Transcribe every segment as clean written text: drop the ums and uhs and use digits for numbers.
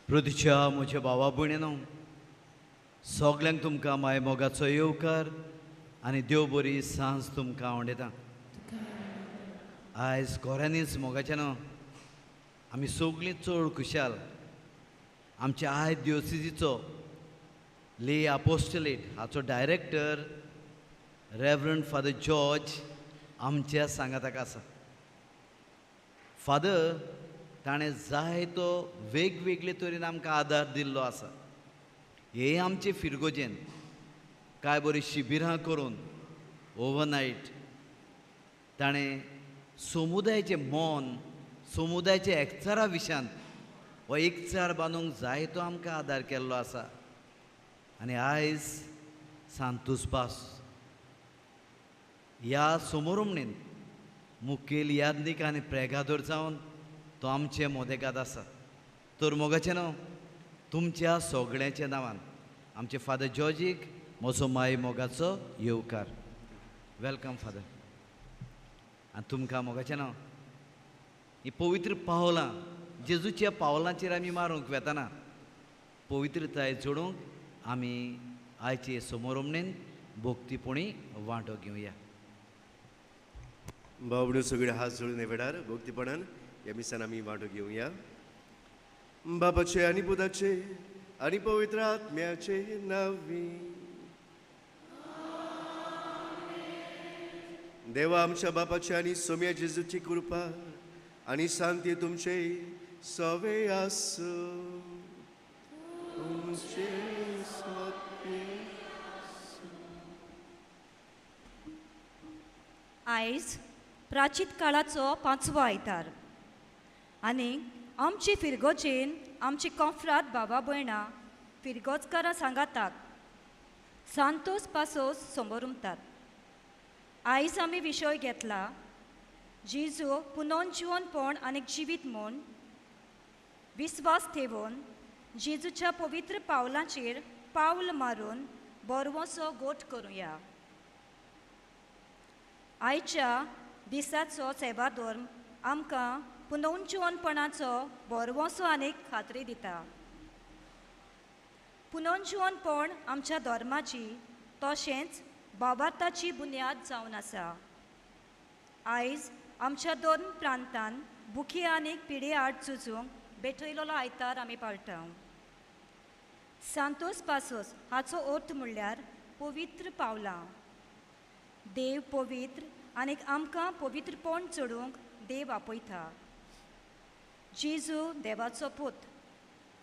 प्रदीच्या म्हज्या भावा भयणीनो, सगल्यांक तुमकां माय मोगाचो येवकार आनी देव बरी सांज तुमकां आवडटा। आयज खऱ्यांनीच मोगाचें न्हू आमी सगळीं चड खुशाल आमच्या आयज दिवसिजीचो ले आपोस्टलेट हाचो डायरेक्टर रेवरंड फादर जॉर्ज आमच्या सांगाताक आसा। फादर ताणें जायतो वेगवेगळे तरेन आमकां आदार दिल्लो आसा। हे आमचे फिरगोजेन कांय बरीं शिबिरां करून ओवरनायट ताणें समुदायाचें मन समुदायाच्या एकचारा विशयांत हो एकचार बांदूंक जायतो आमकां आदार केल्लो आसा। आनी आयज सांतोस पास ह्या समोरमणेन मुखेल यादनीक आनी प्रेगादोर जावन तो आमचे मोदेगाद आसा। तर मोगाचें न्हू तुमच्या सगळ्यांच्या नांवान आमचे फादर जॉर्जीक म्हजो माय मोगाचो येवकार। Welcome father. आनी तुमकां मोगाचें न्हू ही पवित्र पावलां जेजूच्या पावलांचेर आमी मारूंक वेतना पवित्रताय जोडूंक आमी आयचे समोरमणेन भक्तीपणी वांटो घेवया। बाबडो सगळे हात जोडून वेळार भक्तीपणान ह्या मिसान आमी वांटो घेवया। बापाचे आनी पुताचे आनी पवित्र आत्म्याचे नांवी। देवा आमच्या बापाचे आनी सोम्या जेजूची कृपा आनी शांती तुमचे सवे आसूं। तुमचे आयज प्राचीत काळाचो पांचवो आयतार आनी आमची फिरगोजेन आमची कोंफ्राद बाबा भयणां फिरगोजकारां सांगाताक सांतोस पासोस समोरुमतात। आयज आमी विशय घेतला जेजू पुनोजिवनपण आनी जिवीत म्हूण विस्वास ठेवून जेजूच्या पवित्र पावलांचेर पावल मारून बरवसो गोट करुया। आयच्या दिसाचो सेवाधर्म आमकां पुनोजिवनपणाचो बरवसो आनी खात्री दिता। पुनोजिवनपण आमच्या धर्माची तशेंच भावार्थाची बुन्याद जावन आसा। आयज आमच्या दोन प्रांतान बुखी आनी पिडे आड झुजूंक बेठयलेलो आयतार आमी पाळटा। सांतोस पासोस हाचो अर्थ म्हणल्यार पवित्र पावलां। देव पवित्र आनी आमकां पवित्रपण चडूंक देव आपयता। जेजू देवाचो पूत।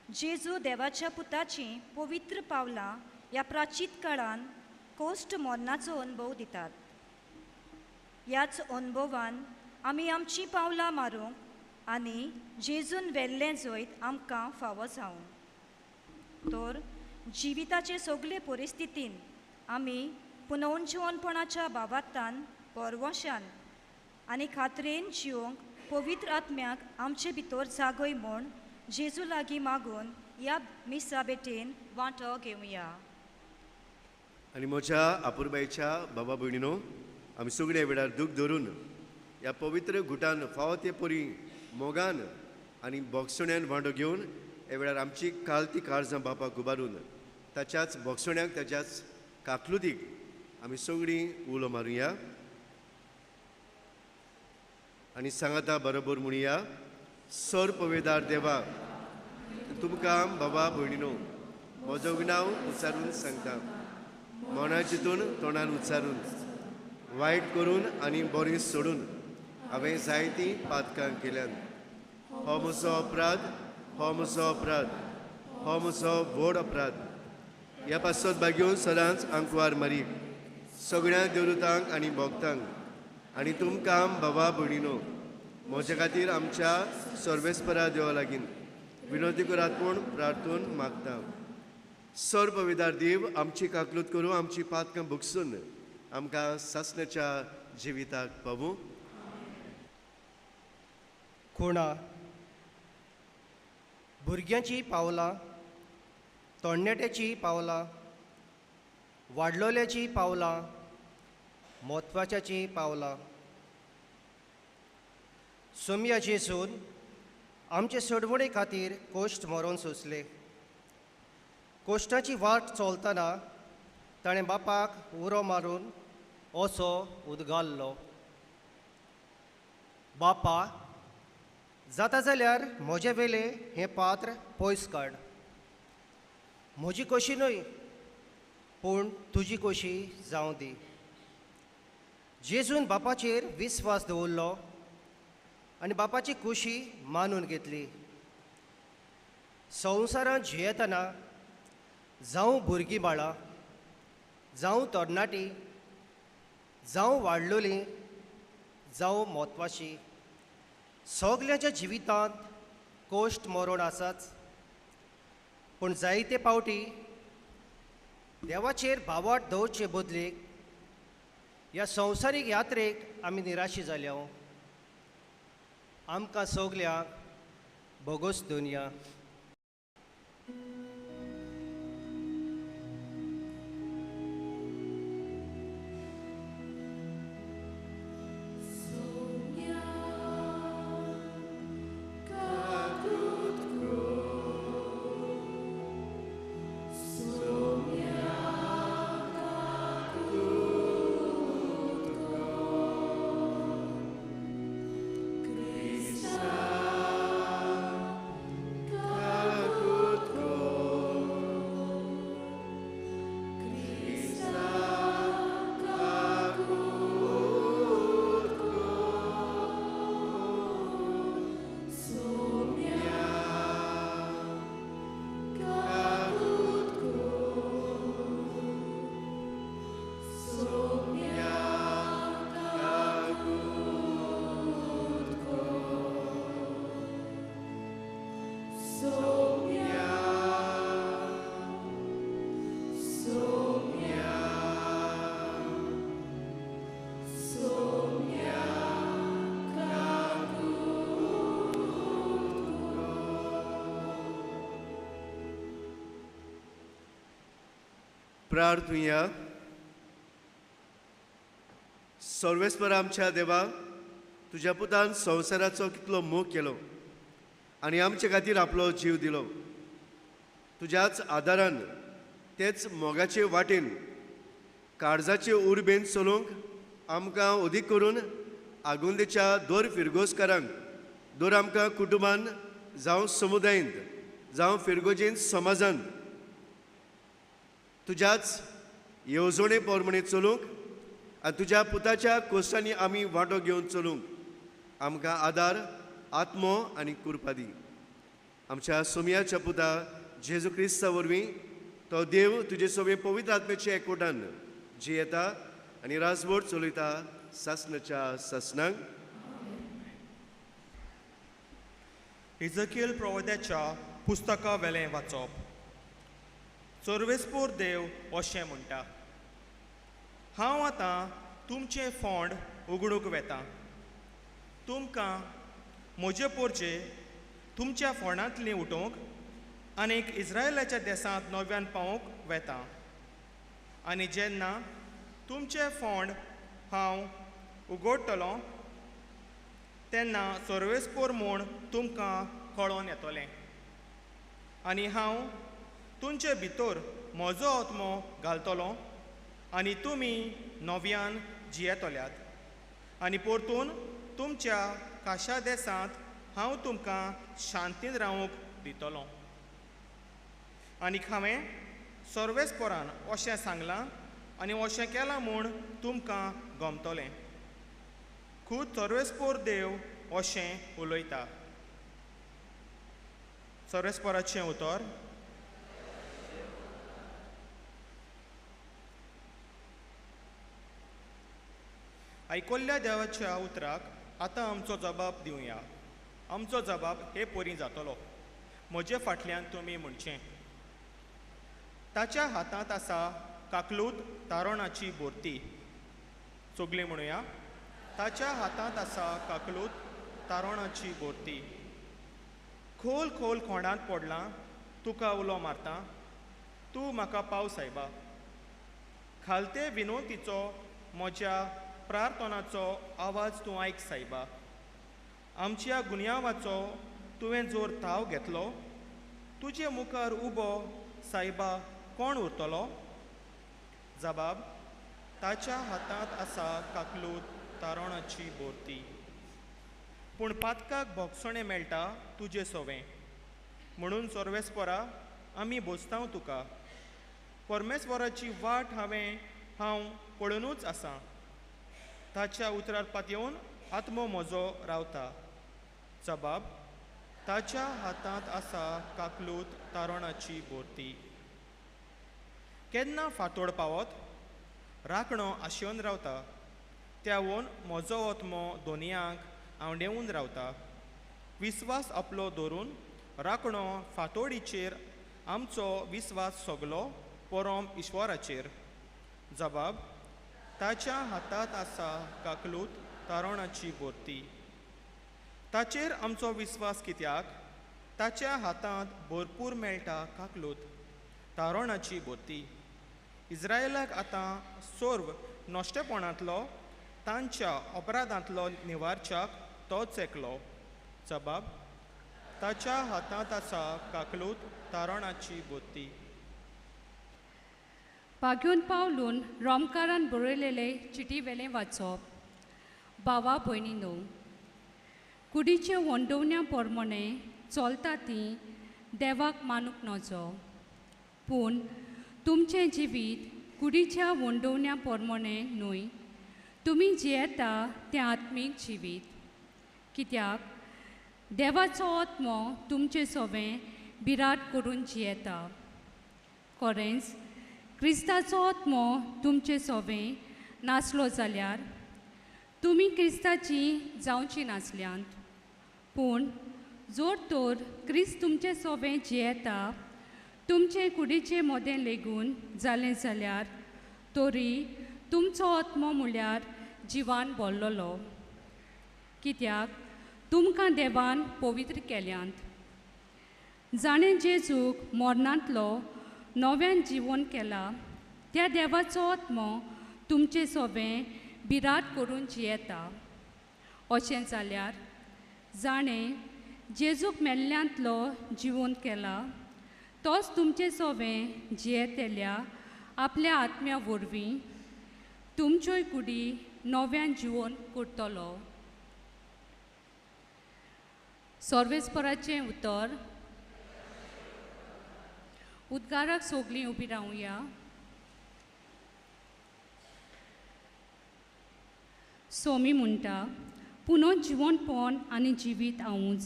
जेजू देवाच्या पुताचीं पवित्र पावलां ह्या प्राचीत काळान कोश्ट मरणाचो अनुभव दितात। ह्याच अनुभवान आमी आमचीं पावलां मारूंक आनी जेजून वेल्लें जैत आमकां फावो जावं। तर जिविताचे सगळे परिस्थितीन आमी पुनोवनजिवनपणाच्या बाबातान परवशान आनी खात्रेन जिवंक पवित्र आत्म्याक आमचे भितर जागय म्हूण जेजू लागीं मागून ह्या मिसा भेटेन वांटो घेवया. आनी म्हज्या आपुरबायच्या बाबा भयणीनो, आमी सगळे वेळार दूख धरून ह्या पवित्र गुटान फावो ते परी मोगान आनी बोगसण्यान वांटो घेवन ह्या वेळार आमची कालती काळजां बापाक उबारून ताच्याच बोगसण्याक ताच्याच काकलुतीक आमी सगळीं उलो मारुया आनी सांगाता बरोबर म्हणया. सर पवेदार देवा, तुमकां बाबा भयणीनो म्हजो गुन्यांव उच्चारून सांगता, मना चिंतून तोंडान उच्चारून वायट करून आनी बरें सोडून हांवें जायतीं पातकां केल्यान. हो म्हजो अपराध, हो म्हजो अपराध, हो म्हजो व्हड अपराध. ह्या पासत बागेवन सदांच आंकवार मारी सगळ्या देवदूतांक आनी भक्तांक आनी तुमकां बाबा भयणीनो म्हजे खातीर आमच्या सर्वेस्परा देवा लागीं विनोदी करात म्हूण प्रार्थून मागता. सर पविदार देव आमची काकलूत करूं, आमची पातकां भोगसून आमकां सासण्याच्या जिविताक पावूं. खुणा भुरग्यांची पावलां, तोणनेट्याची पावलां, वाडलोल्याची पावलां, म्हत्वाच्याची पावलां. सोमया जेजून आमचे सोडवणे खातीर कोश्ट मरोन सोंसले. कोश्टाची वाट चलतना ताणें बापाक उरो मारून असो उदगाल्लो, बापा जाता जाल्यार म्हजे वेले हें पात्र पयस काड, म्हजी कशी न्हय पूण तुजी कशी जावं दी. जेजून बापाचेर विस्वास दवरलो आनी बापाची खुशी मानून घेतली. संवसारांत जियेतना जावं भुरगीं बाळां, जावं तरणाटी, जावं वाडलोलीं, जावं म्हत्वाची, सगल्यांच्या जिवितांत कोश्ट मरण आसाच. पूण जायते पावटी देवाचेर भावाट दवरचे बदलेक ह्या संवसारीक यात्रेक आमी निराशी जाल्या. आमकां सगल्यांक भोगोस दुनिया. प्रार्थुया. सर्वेस्पर आमच्या देवा, तुज्या पुतान संवसाराचो कितलो मोग केलो आनी आमचे खातीर आपलो जीव दिलो. तुज्याच आदारान तेच मोगाचे वाटेन काळजाचे उर्बेन चलोवंक आमकां अदीक करून आगोंदेच्या दर फिरगोजकारांक, दर आमकां कुटुंबान जावं समुदायेंत जावं फिरगोजेंत समाजांत तुज्याच येवजणे प्रमाणे चलूंक आनी तुज्या पुताच्या कोश्टांनी आमी वांटो घेवन चलूंक आमकां आदार, आत्मो आनी कृपा दी. आमच्या सोमयाच्या पुता जेजू क्रिस्ता वरवीं तो देव तुजे सगळे पवित्र आत्म्याचे एकवटान जियेता आनी राजवट चलयता सासणाच्या सासणाक. इजकियल प्रवोद्याच्या पुस्तका वेलें वाचप. सर्वेस्पोर देव अशें म्हणटा, हांव आतां तुमचें फोंड उगडूंक वेता. तुमकां म्हजे पोरचे तुमच्या फोंडांतलीं उठोवंक आनीक इस्रायलाच्या देसांत नव्यान पावोवंक वेता. आनी जेन्ना तुमचें फोंड हांव उगडटलो तेन्ना सर्वेस्पोर म्हूण तुमकां कळोन येतलें. आनी हांव तुमचे भितर म्हजो आत्मो घालतलो आनी तुमी नव्यान जियेतल्यात. आनी परतून तुमच्या काशा देसांत हांव तुमकां शांतीन रावूंक दितलो. आनी हांवें सर्वेस्पोरान अशें सांगलां आनी अशें केलां म्हूण तुमकां गमतलें. खूद सर्वेस्पोर देव अशें उलयता. सर्वेस्पोराचें उतर. आयकल्ल्या देवाच्या उतराक आतां आमचो जबाब दिवया. आमचो जबाब हे परी जातलो. म्हजे फाटल्यान तुमी म्हणचें, ताच्या हातांत आसा काकलूत तारोणाची बोरती. सगळीं म्हणुया, ताच्या हातांत आसा काकलूत तारोणाची बोरती. खोल खोल खोंडांत पडलां, तुका उलो मारता, तूं म्हाका पाव सायबा. खालते विनोतीचो म्हज्या प्रार्थनाचो आवाज तूं आयक सायबा. आमच्या गुन्यांवाचो तुवें जोर थाव घेतलो, तुजे मुखार उबो सायबा कोण उरतलो? जबाब, ताच्या हातांत आसा काकलूत तारोणाची बोरती. पूण पातकाक भोगसणें मेळटा तुजे सोवें, म्हणून सर्वेस्पोरा आमी बोसतांव तुका. परमेश्वराची वाट हांव पळोवनूच आसा. ताच्या उतरार पातयेवन आत्मो म्हजो रावता. जबाब, ताच्या हातांत आसा काकलूत तारोणाची बोरती. केन्ना फांतोड पावत राखणो आशेवन रावता, त्यावून म्हजो आत्मो दोनयांक आंवडेवन रावता. विस्वास आपलो धरून राखणो फांतोडीचेर आमचो विस्वास सगलो परम ईश्वराचेर. जबाब, ताच्या हातांत आसा काकलूत तारोणाची बोरती. ताचेर आमचो विस्वास कित्याक? ताच्या हातांत भरपूर मेळटा काकलूत तारोणाची बोरती. इस्रायलाक आतां सर्व नश्टेपणांतलो तांच्या अपराधांतलो निवारच्याक तोच एकलो. जबाब, ताच्या हातांत आसा काकलूत तारोणाची बोरती. पाग्योन पावलून रोमकारान बरयलेले चिटी वेलें वाचप. भावा भयणीनो, कुडीचे वंडोवण्या प्रमाणे चलता ती देवाक मानूंक नजो, पूण तुमचें जिवीत कुडीच्या वंडोवण्या प्रमाणे न्हय, तुमी जियेता तें आत्मीक जिवीत. कित्याक देवाचो आत्मो तुमचे सोवें बिराट करून जियेता. खरेंच क्रिस्ताचो आत्मो तुमचे सोवें नासलो जाल्यार तुमी क्रिस्ताची जावची नासल्यांत. पूण जोर तर क्रिस्त तुमचे सोवें जियेता, तुमचे कुडीचे मोदें लेगून जालें जाल्यार तरी तुमचो आत्मो म्हळ्यार जिवान बोल्लोलो. कित्याक तुमकां देवान पवित्र केल्यांत, जाणें जेजूक मरणांतलो नव्यान जिवन केला त्या देवाचो आत्मो तुमचे सोवें बिराट करून जियेता. अशें जाल्यार जाणें जेजूक मेल्ल्यांतलो जिवन केला तोच तुमचे सोवें जियेतल्या आपल्या आत्म्या वरवीं तुमच्योय कुडी नव्यान जिवन करतलो. सर्वेस्पराचें उतर. उद्गाराक सगळीं उबी रावया. सोमी म्हणटा, पुनो जिवनपण आनी जिवीत हांवूच.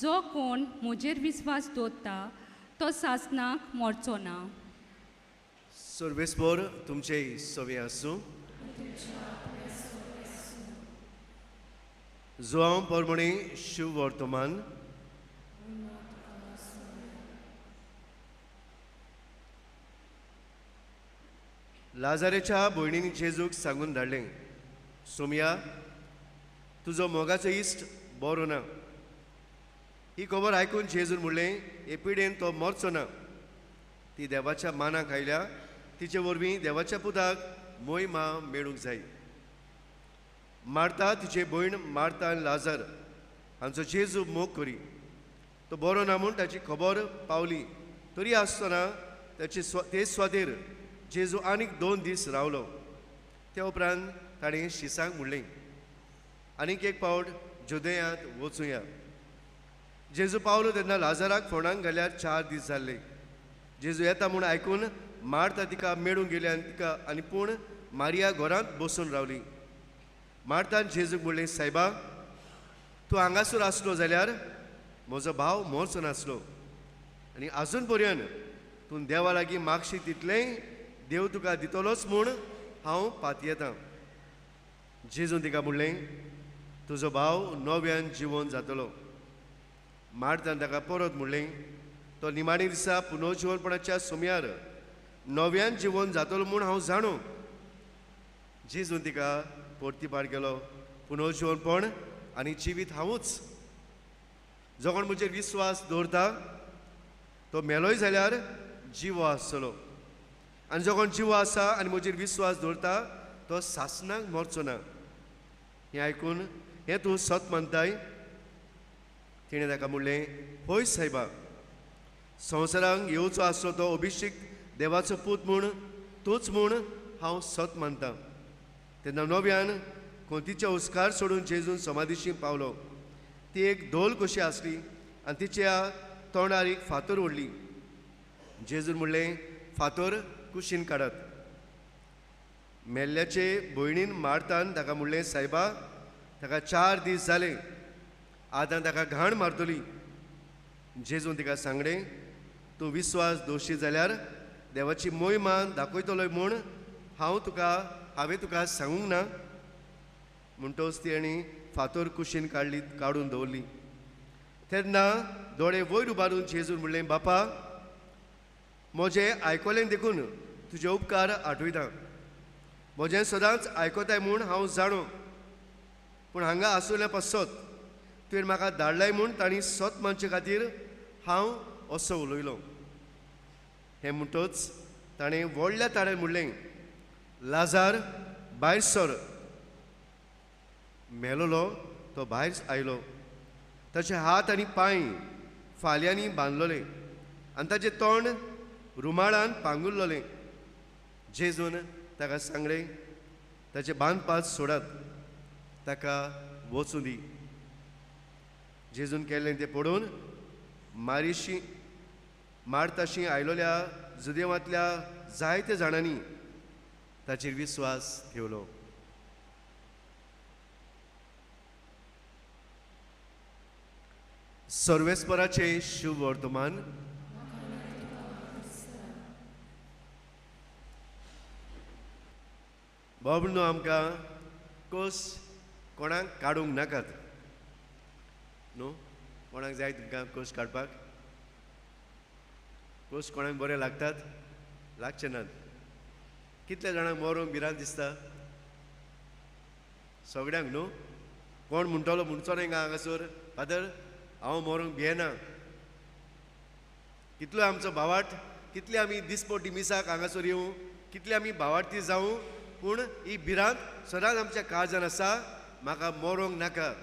जो कोण म्हजेर विस्वास दवरता तो सासनाक मरचो ना. सर्वेस्पोर तुमचे सवे आसूं. जुआंव परमणे शिव वर्तमान. लाजाराच्या भयणीन जेजूक सांगून धाडलें, सोमया, तुजो मोगाचो इश्ट बरो ना. ही खबर आयकून जेजून म्हणलें, हे पिडेन तो मरचो ना. ती देवाच्या मानाक आयल्या, तिचे वरवीं देवाच्या पुताक मोहिमा मेळूंक जाय. मार्ता तिचे भयण मार्ता आनी लाजार हांचो जेजू मोग करी. तो बरो ना म्हूण ताची खबर पावली तरी आसतना ताचे ते स्वातेर जेजू आनीक 2 दीस रावलो. त्या उपरांत ताणें शिसांक म्हणलें, आनीक एक पावट जुदेयांत वचुया. जेजू पावलो तेन्ना लाजाराक फोंडांक घाल्यार 4 दीस जाल्ले. जेजू येता म्हूण आयकून मार्ता तिका मेळूंक गेली आनी तिका आनी पूण मारिया घरांत बसून रावली. मार्तान जेजूक म्हणलें, सायबा, तूं हांगासर आसलो जाल्यार म्हजो भाव मरचो नासलो, आनी आजून पर्यंत तूं देवा लागीं मागशी तितलेंय देव तुका दितलोच म्हूण हांव पातयेतां. जेजून तिका म्हणलें, तुजो भाव नव्यान जिवन जातलो. मार्तान ताका परत म्हणलें, तो निमाणे दिसा पुनर्जिवनपणाच्या सुमयार नव्यान जिवन जातलो म्हूण हांव जाणो. जेजून तिका परतीपार केलो, पुनर्जिवनपण आनी जिवीत हांवूच. जो कोण म्हजेर विस्वास दवरता तो मेलोय जाल्यार जिवो आसतलो, आनी जो कोण जिवो आसा आनी म्हजेर विस्वास दवरता तो सासणाक मरचो ना. हें आयकून हें तूं सत मानताय? तिणें ताका म्हणलें, हय सायबा, संवसारांक येवचो आसलो तो अभिषेक देवाचो पूत म्हूण तूंच म्हूण हांव सत मानतां. तेन्ना नव्यान कोंतीचे हुस्कार सोडून जेजून समाधीशी पावलो. ती एक धोल कशी आसली आनी तिच्या तोंडार एक फातर ओडली. जेजून म्हणलें, फातर कुशीन काडात. मेल्ल्याचे भयणीन मार्तान ताका म्हणलें, सायबा, ताका 4 दीस जाले, आतां ताका घाण मारतली. जेजून तिका सांगलें, तूं विस्वास दोशी जाल्यार देवाची मोहिमा दाखयतलोय म्हूण हांव तुका हांवें तुका सांगूंक ना. म्हणटच तेणी फातर कुशीन काडून दवरली. तेन्ना दोळे वयर उबारून जेजून म्हणलें, बापा, म्हजें आयकलें देखून तुजे उपकार आठवयता. म्हजें सदांच आयकताय म्हूण हांव जाणो, पूण हांगा आसुल्या पासत तुवें म्हाका धाडलाय म्हूण तांणी सत मानचे खातीर हांव असो उलयलो. हें म्हणटच ताणें व्हडल्या ताळ्यान म्हणलें, लाजार भायर सर. मेलोलो तो भायर आयलो. ताचे हात आनी पांय फाल्यांनी बांदलोले आनी ताचें तोंड रुमाळान पांगुरलोलें. जेजून ताका सांगलें, ताचें बांदपास सोडात, ताका वचूं दी. जेजून केल्लें तें पळोवन मारीशी मार्ताशी आयलोल्या जुदेवांतल्या जायते जाणांनी ताचेर विस्वास ठेवलो. सर्वेस्पराचें शुभ वर्तमान. बाबनो, आमकां कोस कोणाक काडूंक नाकात न्हू. कोणाक जाय तुमकां कोस काडपाक? कोस कोणाक बरें लागतात? लागचे नात. कितल्या जाणांक मरोंक भिरांत दिसता? सगळ्यांक न्हू. कोण म्हणटलो म्हणचो न्हय हांगासर, फादर हांव मरोंक भियेना. कितलो आमचो भावार्थ, कितले आमी दिसपटी मिसाक हांगासर येवं, कितले आमी भावार्थी जावं, पूण ही भिरांत सदांच आमच्या काळजान आसा, म्हाका मरोंक नाका.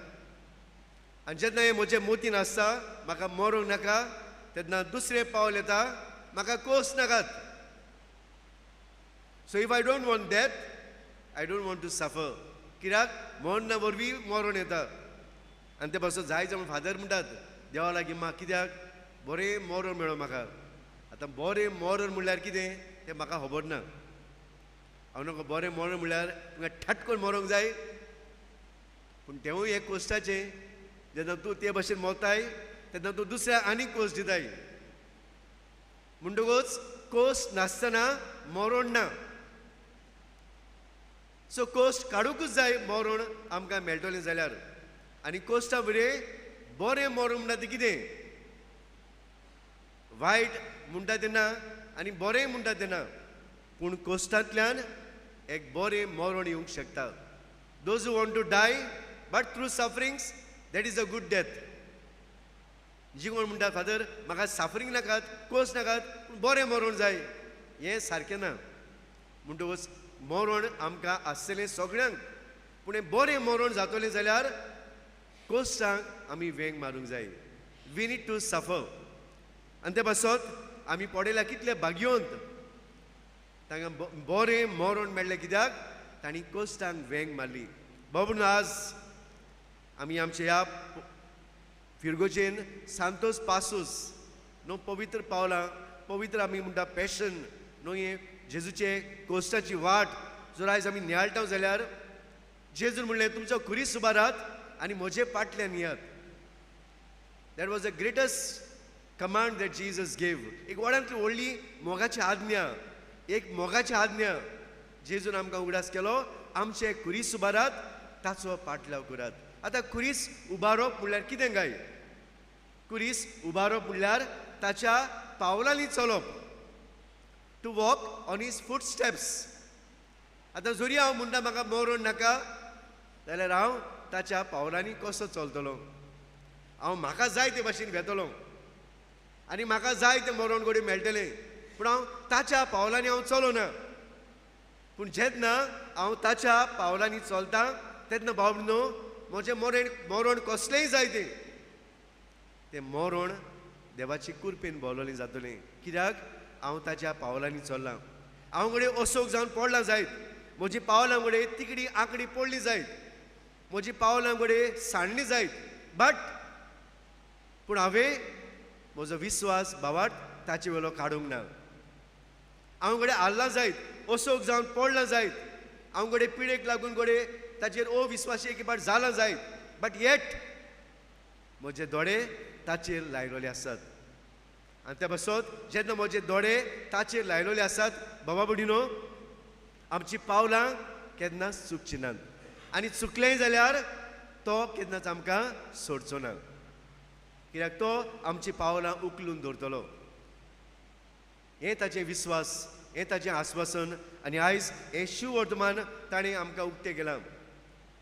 आनी जेन्ना हें म्हजें मोतीन आसता म्हाका मरोंक नाका, तेन्ना दुसरें पावल येता, म्हाका कोस नाकात. So if I don't want death, I don't want to suffer. कित्याक मरणा वरवीं मरण येता. आनी ते पासून जाय जाण फादर म्हणटात देवा लागीं मा, कित्याक बरें मरण मेळो म्हाका. आतां बरें मरण म्हणल्यार कितें तें म्हाका खबर ना. हांव नको बरें मरण म्हणल्यार तुमकां ठाट करून मरोंक जाय, पूण तेवूय एक कोश्टाचें. जेन्ना तूं ते भशेन मरताय तेन्ना तूं दुसऱ्या आनीक कोश दिताय. म्हणटकूच कोश नासतना मरण ना. सो कोश काडुंकूच जाय मरण आमकां मेळटलें जाल्यार. आनी कोश्टा फुडें बरें मरण म्हणटा तें कितें, वायट म्हणटा तेन्ना आनी बरें म्हणटा तेन्ना. पूण कोश्टांतल्यान एक बरें मरण येवंक शकता. Those who want to die but through sufferings, that is a good death. जी कोण म्हणटा फादर म्हाका सफरींग नाकात, कोस नाकात, पूण बरें मरण जाय, हें सारकें ना. म्हणटकूच मरण आमकां आसतलें सगळ्यांक, पूण हें बरें मरण जातलें जाल्यार कोश्टांक आमी वेंग मारूंक जाय. We need to suffer. आनी ते पासत आमी पडयल्या कितले भाग्यवंत, तांकां बरें मरण मेळ्ळें कित्याक तांणी कोश्टांक वेंग मारली. बाबू आज आमी आमच्या ह्या फिरगोजेन सांतोस पासूस न्हू पवित्र पावलां, पवित्र आमी म्हणटा पॅशन न्हू, हें जेजूचे कोश्टाची वाट जर आयज आमी नियाळटा जाल्यार जेजून म्हणलें तुमचो खुरीस उबारात आनी म्हजे पाटल्यान येयात. That was the greatest command that Jesus gave. एक व्हडांतली व्हडली मोगाची आज्ञा, एक मोगाची आज्ञा जेजून आमकां उगडास केलो, आमचे खुरीस उबारात, ताचो पाटलाव करात. आतां खुरीस उबारप म्हणल्यार कितें काय? खुरीस उबारप म्हणल्यार ताच्या पावलांनी चलप, to walk on his footsteps. आतां जरी हांव म्हणटा म्हाका मरण नाका जाल्यार हांव ताच्या पावलांनी कसो चलतलो? हांव म्हाका जाय ते भाशेन घेतलो आनी म्हाका जाय तें मरण घडये मेळटलें, पूण हांव ताच्या पावलांनी हांव चलोना. पूण जेन्ना हांव ताच्या पावलांनी चलता तेन्ना भाव न्हू म्हजें मरण मरण कसलेंय जाय तें तें मरण देवाची कुरपेन बोलवलें जातलें, कित्याक हांव ताच्या पावलांनी चल्लां. हांव घडये असोक जावन पडलां जायत, म्हजी पावलां घडये तिकडी आंकडी पडली जायत, म्हजी पावलां घडये सांडली जायत, बट पूण हांवें म्हजो विस्वास भावार्थ ताचे वेलो काडूंक ना. हांव घडये हारलां जायत, असोक जावन पडलां जायत, हांव घडये पिडेक लागून घडये ताचेर अविस्वासी एक पाट जालां जायत, बट येट म्हजे दोळे ताचेर लायलोले आसात. आनी त्या पासत जेन्ना म्हजे दोळे ताचेर लायलोले आसात बाबा भयणीनो, आमची पावलां केन्नाच चुकची नात, आनी चुकलेंय जाल्यार तो केन्नाच आमकां सोडचो ना, कित्याक तो आमची पावलां उखलून दवरतलो. हें ताचें विस्वास, हें ताचें आस्वासन, आनी आयज हें शिववर्तमान ताणें आमकां उक्तें केलां.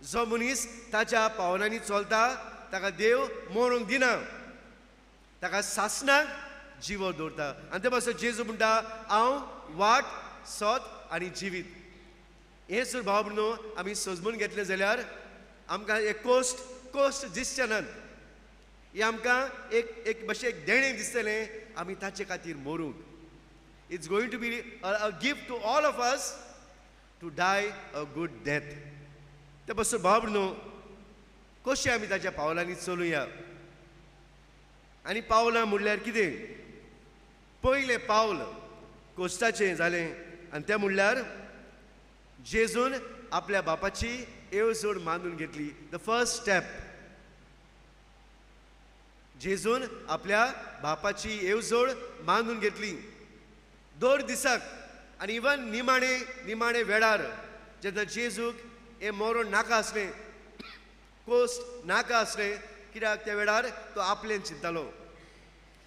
जो मनीस ताच्या पावलांनी चलता ताका देव मरूंक दिना, ताका सासणाक जिवो दवरता. आनी ते पासून जेजू म्हणटा हांव वाट, सत आनी जिवीत. हें जर भाव भयणीनो आमी सजमून घेतलें जाल्यार आमकां एक कोश्ट कोश्ट दिसचे नात, हें आमकां एक एक भशेन एक देणें दिसतलें आमी ताचे खातीर मरूंक. It's going to be a gift to all of us to die a good death. ते पासून भाव भयणीनो कशें आमी ताच्या पावलांनी चलुया. आनी पावलां म्हणल्यार कितें? पयलें पावल कोश्टाचें जालें, आनी तें म्हणल्यार जेजून आपल्या बापाची येवजण मानून घेतली. The first step, जेजून आपल्या बापाची येवजण मानून घेतली. दर दिसाक आनी इवन निमाणे निमाणे वेळार जेन्ना जेजूक हें मरण नाका आसलें, कोश्ट नाका आसलें, कित्याक त्या वेळार तो आपल्यान चिंतालो.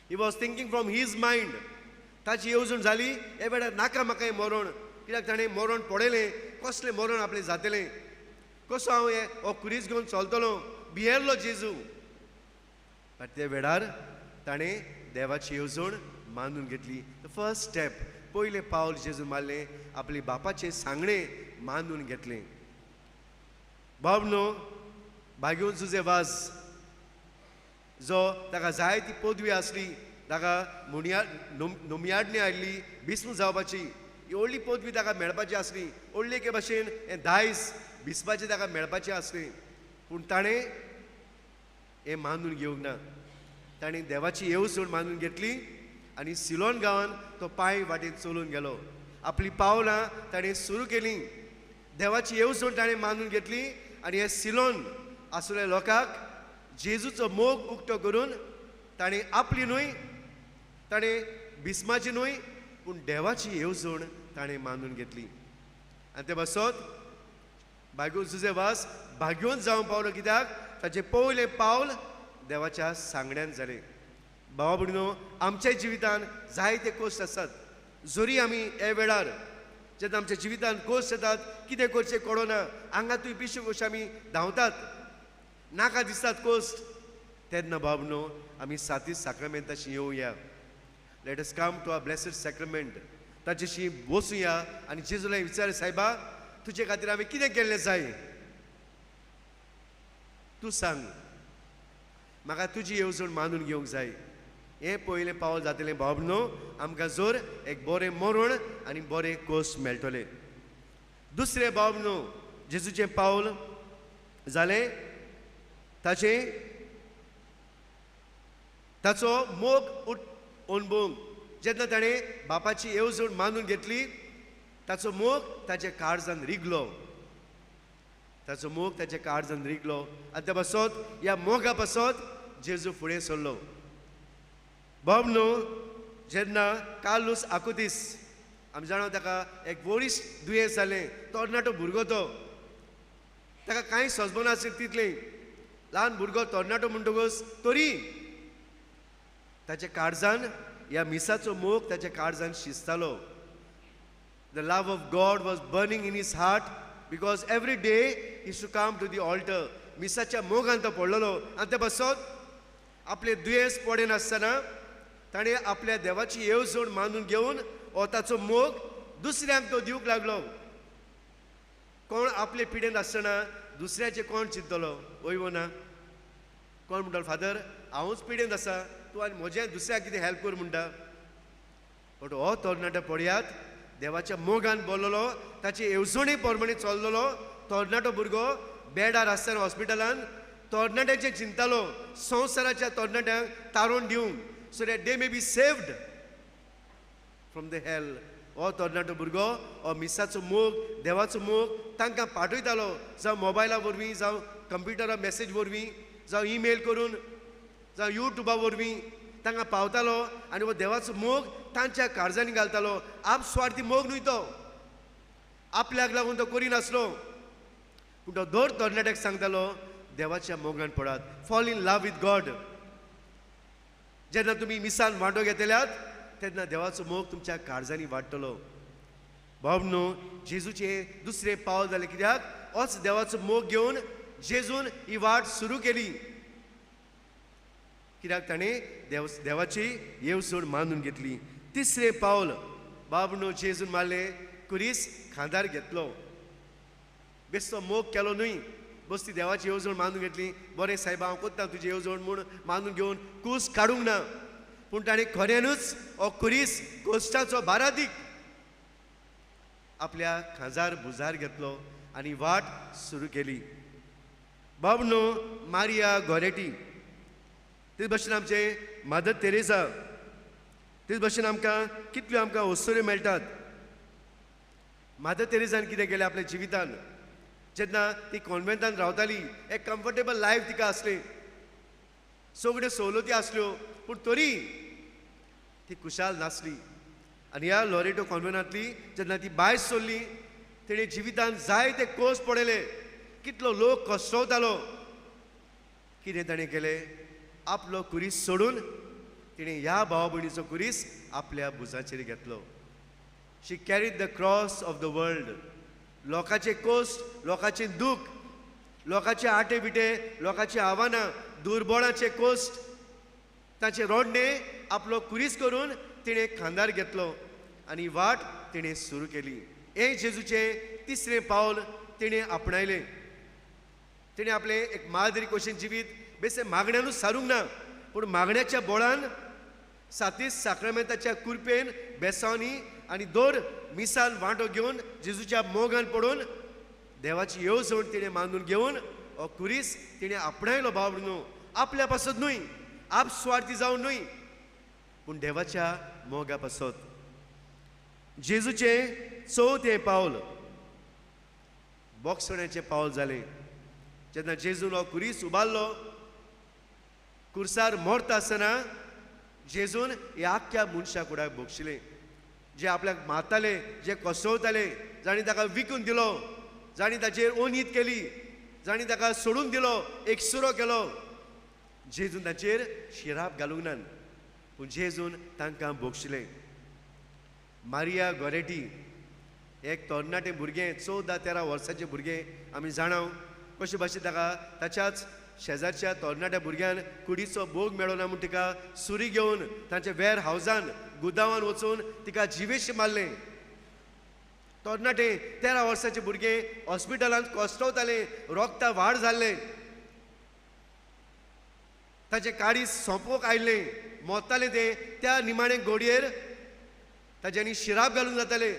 He was thinking from his mind. ताची येवजण जाली हे वेळार नाका म्हाका हें मरण, कित्याक ताणें मरण पळयलें, कसलें मरण आपलें जातलें, कसो हांव हें हो खुरीस घेवन चलतलो, भियेल्लो जेजू. बट त्या वेळार ताणें देवाची येवजण मानून घेतली. The first step, पयलें पावल जेजून मारलें, आपले बापाचें सांगणें मानून घेतलें. भाव न्हू भाग्योन जुजे वाज जो ताका जाय ती पदवी आसली, ताका मुणया नोमियाडणी आयिल्ली बिस्म जावपाची, ही व्हडली पदवी ताका मेळपाची आसली, व्हडले एके भाशेन हें दायज बिस्पाचें ताका मेळपाचें आसलें, पूण ताणें हें मानून घेवंक ना. ताणें देवाची येवजण मानून घेतली आनी सिलोन गांवान तो पांय वाटेन चलून गेलो. आपली पावलां ताणें सुरू केलीं, देवाची येवजण ताणें मानून घेतली आनी हे सिलोन आसलेल्या लोकांक जेजूचो मोग उक्तो करून ताणें आपली न्हय, ताणें बिस्माची न्हय, पूण देवाची येवजण ताणें मानून घेतली. आनी ते पासत भाग्यो जुजे वास भाग्योन जावंक पावलो, कित्याक ताचें पयलें पावल देवाच्या सांगण्यान जालें. भावा भयणीनो, आमच्या जिवितान जायते कोश्ट आसात. जरी आमी हे वेळार जेन्ना आमच्या जिवितांत कोस येतात, कितें करचें कळना, आंगातूय पिश्यो कश्यो आमी धांवतात, नाका दिसतात कोस्ट, तेन्ना बाब न्हू आमी सातीस साक्रामेंताशी येवया. Let us come to our blessed sacrament. ताचेशी बसुया आनी जेजूला विचार, सायबा तुजे खातीर हांवें कितें केल्लें जाय, तूं सांग, म्हाका तुजी येवजण मानून घेवंक जाय. हें पयलें पावल जातलें बाब न्हू, आमकां जर एक बरें मरण आनी बरें कोस मेळटलें. दुसरें बाब न्हू जेजूचें पावल जालें ताचें ताचो मोग अणभवूंक. जेन्ना ताणें बापाची येवजण मानून घेतली, ताचो मोग ताच्या काळजान रिगलो, ताचो मोग ताच्या काळजान रिगलो आनी त्या पासत ह्या मोगा पासत जेजू फुडें सरलो. बाब न्हू जेन्ना कार्लूस आकुतीस, आमी जाणा ताका एक वरिश्ठ दुयेंस जालें, तरणाटो भुरगो तो, ताका कांय सोंसबना आसलें तितलें, ल्हान भुरगो तरणाटो म्हणटकच तरी ताच्या काळजान ह्या मिसाचो मोग ताच्या काळजान शिजतालो. The love of God was burning in his heart because every day he used to come to the altar. मिसाच्या मोगान तो पडलेलो आनी ते पासत आपले दुयेंस पडनासतना ताणें आपल्या देवाची येवजण मानून घेवन हो ताचो मोग दुसऱ्यांक तो दिवंक लागलो. कोण आपले पिडेन आसतना दुसऱ्याचें कोण चिंततलो, वय वो ना? कोण म्हणटलो फादर हांवूच पिडेन आसा, तूं आनी म्हजें दुसऱ्याक कितें हेल्प कर म्हणटा. बट हो तरणाटो पळयात देवाच्या मोगान बोल्लोलो, ताचे येवजणे प्रमाणे चल्लोलो तरणाटो भुरगो बेडार आसतना हॉस्पिटलान तरणाट्याचें चिंतालो, संवसाराच्या तरणाट्यांक तारोन दिवंक, so that they may be saved from the hell. हो तरणाटो भुरगो हो मिसाचो मोग, देवाचो मोग तांकां पाठयतालो, जावं मोबायला वरवीं, जावं कंप्युटरा मॅसेज वरवीं, जावं ईमेल करून, जावं युट्यूबा वरवीं तांकां पावतालो आनी हो देवाचो मोग तांच्या काळजांनी घालतालो. आपस्वार्थी मोग न्हय तो, आपल्याक लागून तो करिनासलो, पूण तो दर तरणाट्याक सांगतालो देवाच्या मोगान पडात, fall in love with God. जेन्ना तुमी मिसान वांटो घेतल्यात तेन्ना देवाचो मोग तुमच्या काळजांनी वाडटलो. बाब न्हू जेजूचें दुसरें पावल जालें कित्याक, होच देवाचो मोग घेवन जेजून ही वाट सुरू केली, कित्याक ताणें देवाची येवजण मानून घेतली. तिसरें पावल बाब न्हू जेजून मारलें कुरीस खांदार घेतलो, बेस्तो मोग केलो न्हय, बस ती देवाची येवजण मानून घेतली, बरें सायबा हांव कोत्ता तुजी येवजण म्हूण मानून घेवन कूस काडूंक ना, पूण ताणें खऱ्यानूच हो कुरीस कोश्टाचो बारादीक आपल्या खांजार भुजार घेतलो आनी वाट सुरू केली. बाब न्हू मारिया गोरेटी, तेच भशेन आमचे मदर तेरेजा, तेच भशेन आमकां कितल्यो आमकां वस्तुऱ्यो मेळटात. मदर तेरेजान कितें केलें आपल्या जिवितान, जेन्ना ती कॉन्वेंटान रावताली एक कम्फर्टेबल लायफ तिका आसलें, सगळ्यो सवलती आसल्यो, पूण तरी ती खुशाल नासली. आनी ह्या लॉरेटो कॉन्वेंटांतली जेन्ना ती भायर सरली तिणें जिवितान जायते कोस पडयले, कितलो लोक कसवतालो. कितें ताणें केलें, आपलो कुरीस सोडून तिणें ह्या भावा भयणीचो कुरीस आपल्या भुजाचेर घेतलो. She carried the cross of the world. लोकांचे कोस्ट, लोकांचें दूख, लोकांचे आटे बिटे, लोकांची आव्हानां, दुर्बळाचे कोस्ट, ताचें रोडणें आपलो कुरीस करून तिणें खांदार घेतलो आनी वाट तिणें सुरू केली. हें जेजूचें तिसरें पावल तिणें आपणायलें. तिणें आपलें एक माद्री कशें जिवीत बेसे मागण्यानूच सारूंक ना, पूण मागण्याच्या बोळान सातीस साक्रामेंताच्या कुरपेन बेसांनी आनी दर मिसान वांटो घेवन जेजूच्या मोगान पडून देवाची येवजण तिणें मानून घेवन हो कुरीस तिणें आपणायलो. बाब न्हू आपल्या पासत न्हय, आपस्वार्थी जावन न्हय, पूण देवाच्या मोगा पासत. जेजूचें चवथें पावल बोगसण्याचें पावल जालें. जेन्ना जेजून हो कुरीस उबारलो, कुर्सार मरता आसतना जेजून ह्या आख्ख्या मनशा कुडाक भोगशिलें, जे आपल्याक मारताले, जे कसवताले, जांणी ताका विकून दिलो, जांणी ताचेर ओनीत केली, जांणी ताका सोडून दिलो, एकसुरो केलो, जेजून ताचेर शिराप घालूंक ना, पूण जेजून तांकां भोगशिलें. मारिया गोरेटी एक तरणाटें भुरगें, 14-13 वर्साचें भुरगें, आमी जाणाव कशे भाशेन ताका ताच्याच शेजारच्या तरणाट्या भुरग्यान कुडीचो भोग मेळना म्हूण तिका सुरी घेवन तांच्या वेअर हावजान गुदावान वचून तिका जिवेश मारलें. तरणाटे 13 वर्साचे भुरगे हॉस्पिटलांत कश्टवताले, रोगता वाड जाल्लें, ताचें काळीज सोंपोवंक आयिल्लें, मोत्तालें तें. त्या निमाणे गोडयेर ताच्यांनी शिराप घालून जाताले.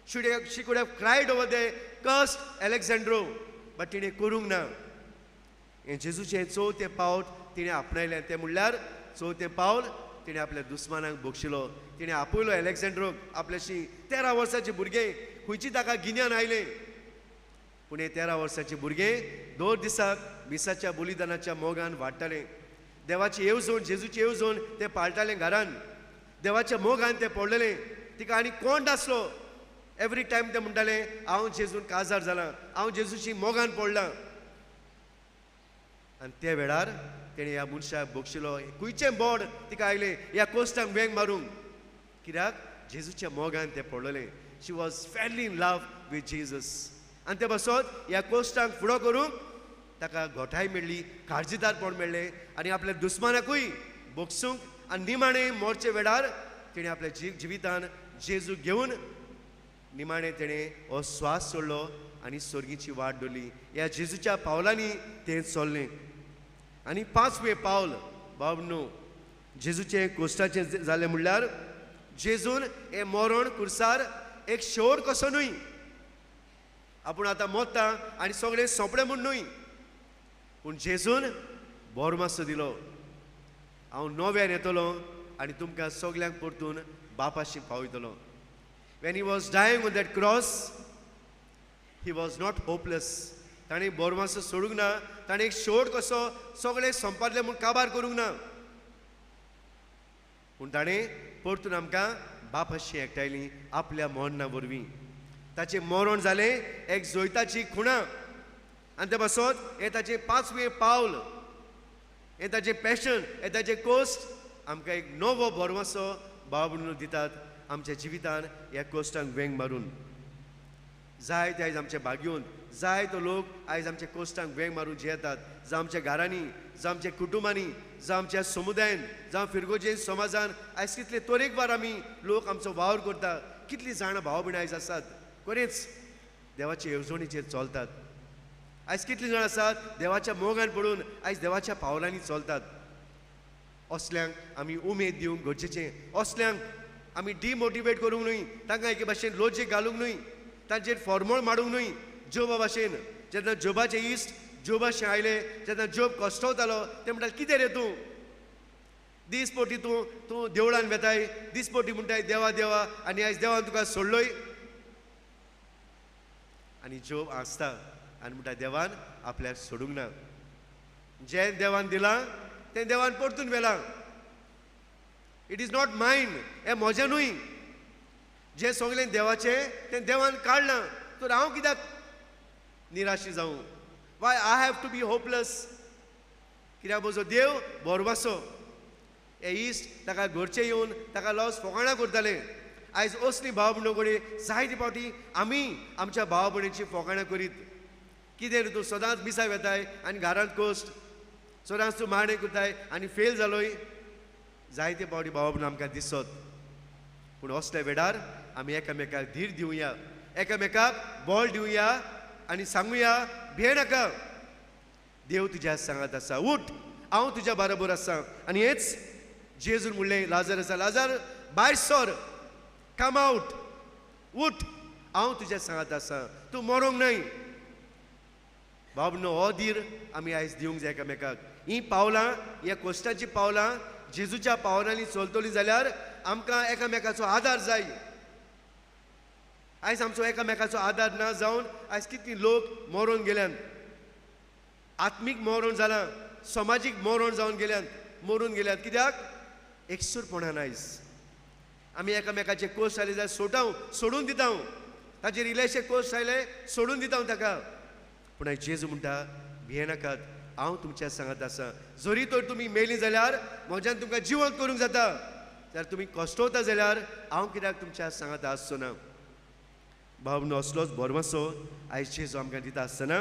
She could have cried over the cursed Alexandro, but तिणें करूंक ना. हें जेजूचें चवथें पावट तिणें आपणायलें. तें म्हणल्यार चवथें पावल तिणें आपल्या दुस्मानाक बक्षिलो. तिणें आपयलो एलेक्झांड्रोक आपल्याशी. 13 वर्साचें भुरगें, खंयची ताका गिन्यान आयलें, पूण हें 13 वर्साचें भुरगें दर दिसाक मिसाच्या बलिदानाच्या मोगान वाडटालें. देवाची येवजण, जेजूची येवजण तें पाळटालें घरान. देवाच्या मोगान तें पडलेलें. तिका आनी कोण नासलो. एवरी टायम तें म्हणटालें, हांव जेजून काजार जालां, हांव जेजूची मोगान पडलां. आनी त्या वेळार तेणें ह्या मनशाक बक्षिलो. खंयचें बोड तिका आयलें ह्या कोश्टांक वेंग मारूंक, कित्याक जेजूच्या मोगान तें पडलेलें. She was fairly in love with Jesus. आनी ते पासत ह्या कोश्टांक फुडो करूंक ताका घोटाय मेळ्ळी, काळजीदारपण मेळ्ळें आनी आपल्या दुस्मानाकूय बक्षूंक. आनी निमाणें मोरचे वेळार तिणें आपल्या जिवितान जेजू घेवन निमाणें तेणें हो स्वास सोडलो आनी सर्गीची वाट धरली. ह्या जेजूच्या पावलांनी तें चल्लें. आनी पांचवें पावल बाब न्हू जेजूचें कोश्टाचें जालें म्हणल्यार जेजून हें मरण कुर्सार एक शेवट कसो न्हय, आपूण आतां मोत्ता आनी सगळें सोंपलें म्हूण न्हय, पूण जेजून बोरमासो दिलो, हांव नव्यान येतलो आनी तुमकां सगल्यांक परतून बापाशी पावयतलो. When he was dying on that cross, he was not hopeless. ताणें बोरमासो सोडूंक ना, ताणें एक शेवट कसो सगळें संपादलें म्हूण काबार करूंक ना, पूण ताणें परतून आमकां बापाशी एकठांयली आपल्या मरणा वरवीं. ताचें मरण जालें एक जैताची खुणा. आनी ते पासत हें ताचें पांचवें पावल, हें ताचें पॅशन, हें ताचें कोश्ट आमकां एक नवो भरवंसो भाव म्हणून दितात आमच्या जिवितान ह्या कोश्टांक वेंग मारून. जायते आयज आमच्या भाग्योन जायतो लोक आयज आमच्या कोश्टांक वेंग मारून जियेतात, जावं आमच्या घरांनी, जावं आमच्या कुटुंबांनी, जावं आमच्या समुदायान, जावं फिरगोजेन समाजान आयज कितले तरेकवार आमी लोक आमचो वावर करता. कितलीं जाणां भाव भयणां आयज आसात खरेंच देवाचे येवजणीचेर चलतात. आयज कितलीं जाणां आसात देवाच्या मोगान पडून आयज देवाच्या पावलांनी चलतात. असल्यांक आमी उमेद दिवंक गरजेचें, असल्यांक आमी डिमोटिवेट करूंक न्हय, तांकां एके भाशेन लजेक घालूंक न्हय, तांचेर फॉर्मोळ मारूंक न्हय. जोबा भाशेन जेन्ना जोबाचे इश्ट जोबाशें आयले, जेन्ना जोब कश्टवतालो ते म्हणटाले, कितें रे तूं दीसपटी तूं तूं देवळान वेताय, दीसपटी म्हणटाय देवा देवा, आनी आयज देवान तुका सोडलोय. आनी जोब आसता आनी म्हणटा देवान आपल्याक सोडूंक ना, जें देवान दिलां तें देवान परतून व्हेलां. It is not mine, हें म्हजें न्हय, जें सगळें देवाचें तें देवान काडलां, तर हांव कित्याक निराशी जावं? Why I have to be hopeless? कित्याक म्हजो देव भरवंसो. हे इश्ट ताका घरचे येवन ताका लॉस फोकाणां करताले. आयज असली भाव भयणो कडेन जायते फावटी आमी आमच्या भाव भयणीची फोकाणां करीत. कितें रे तूं सदांच मिसाक वेताय आनी घरांत कोश्ट, सदांच तूं माणे करताय आनी फेल जालोय. जायते फावटी भाव भयण आमकां दिसत. पूण असल्या वेळार आमी एकामेकाक धीर दिवया, एकामेकाक बळ दिवया आनी सांगुया, भिये नाका, देव तुज्या सांगात आसा, उठ, हांव तुज्या बरोबर आसा. आनी हेच जेजून म्हणलें लाजर आसा, लाजर भायर सर, कम आवट, उठ, हांव तुज्या सांगात आसा, तूं मरोंक न्हय. बाबनो हो धीर आमी आयज दिवंक जाय एकामेकाक. हीं पावलां, ह्या कोश्टाचीं पावलां जेजूच्या पावलांनी चलतलीं जाल्यार आमकां एकामेकाचो आदार जाय. आयज आमचो एकामेकाचो आदार ना जावन आयज कितली लोक मरोन गेल्यान, आत्मीक मरण जालां, समाजीक मरण जावन गेल्यान, मरून गेल्यात. कित्याक? एकसूरपणान. आयज आमी एकामेकाचे कोश आयले जाल्यार सोडटाव, सोडून दिता, ताचेर इल्लेशे कोश आयले सोडून दिता ताका. पूण आयज जेजू म्हणटा, भियेनाकात, हांव तुमच्या सांगात आसा. जरी तर तुमी मेली जाल्यार म्हज्यान तुमकां जिवंत करूंक जाता, जाल्यार तुमी कश्टवता जाल्यार हांव कित्याक तुमच्या सांगात आसचो ना? भाव असलोच भरवंसो आयज जेजू आमकां दिता आसतना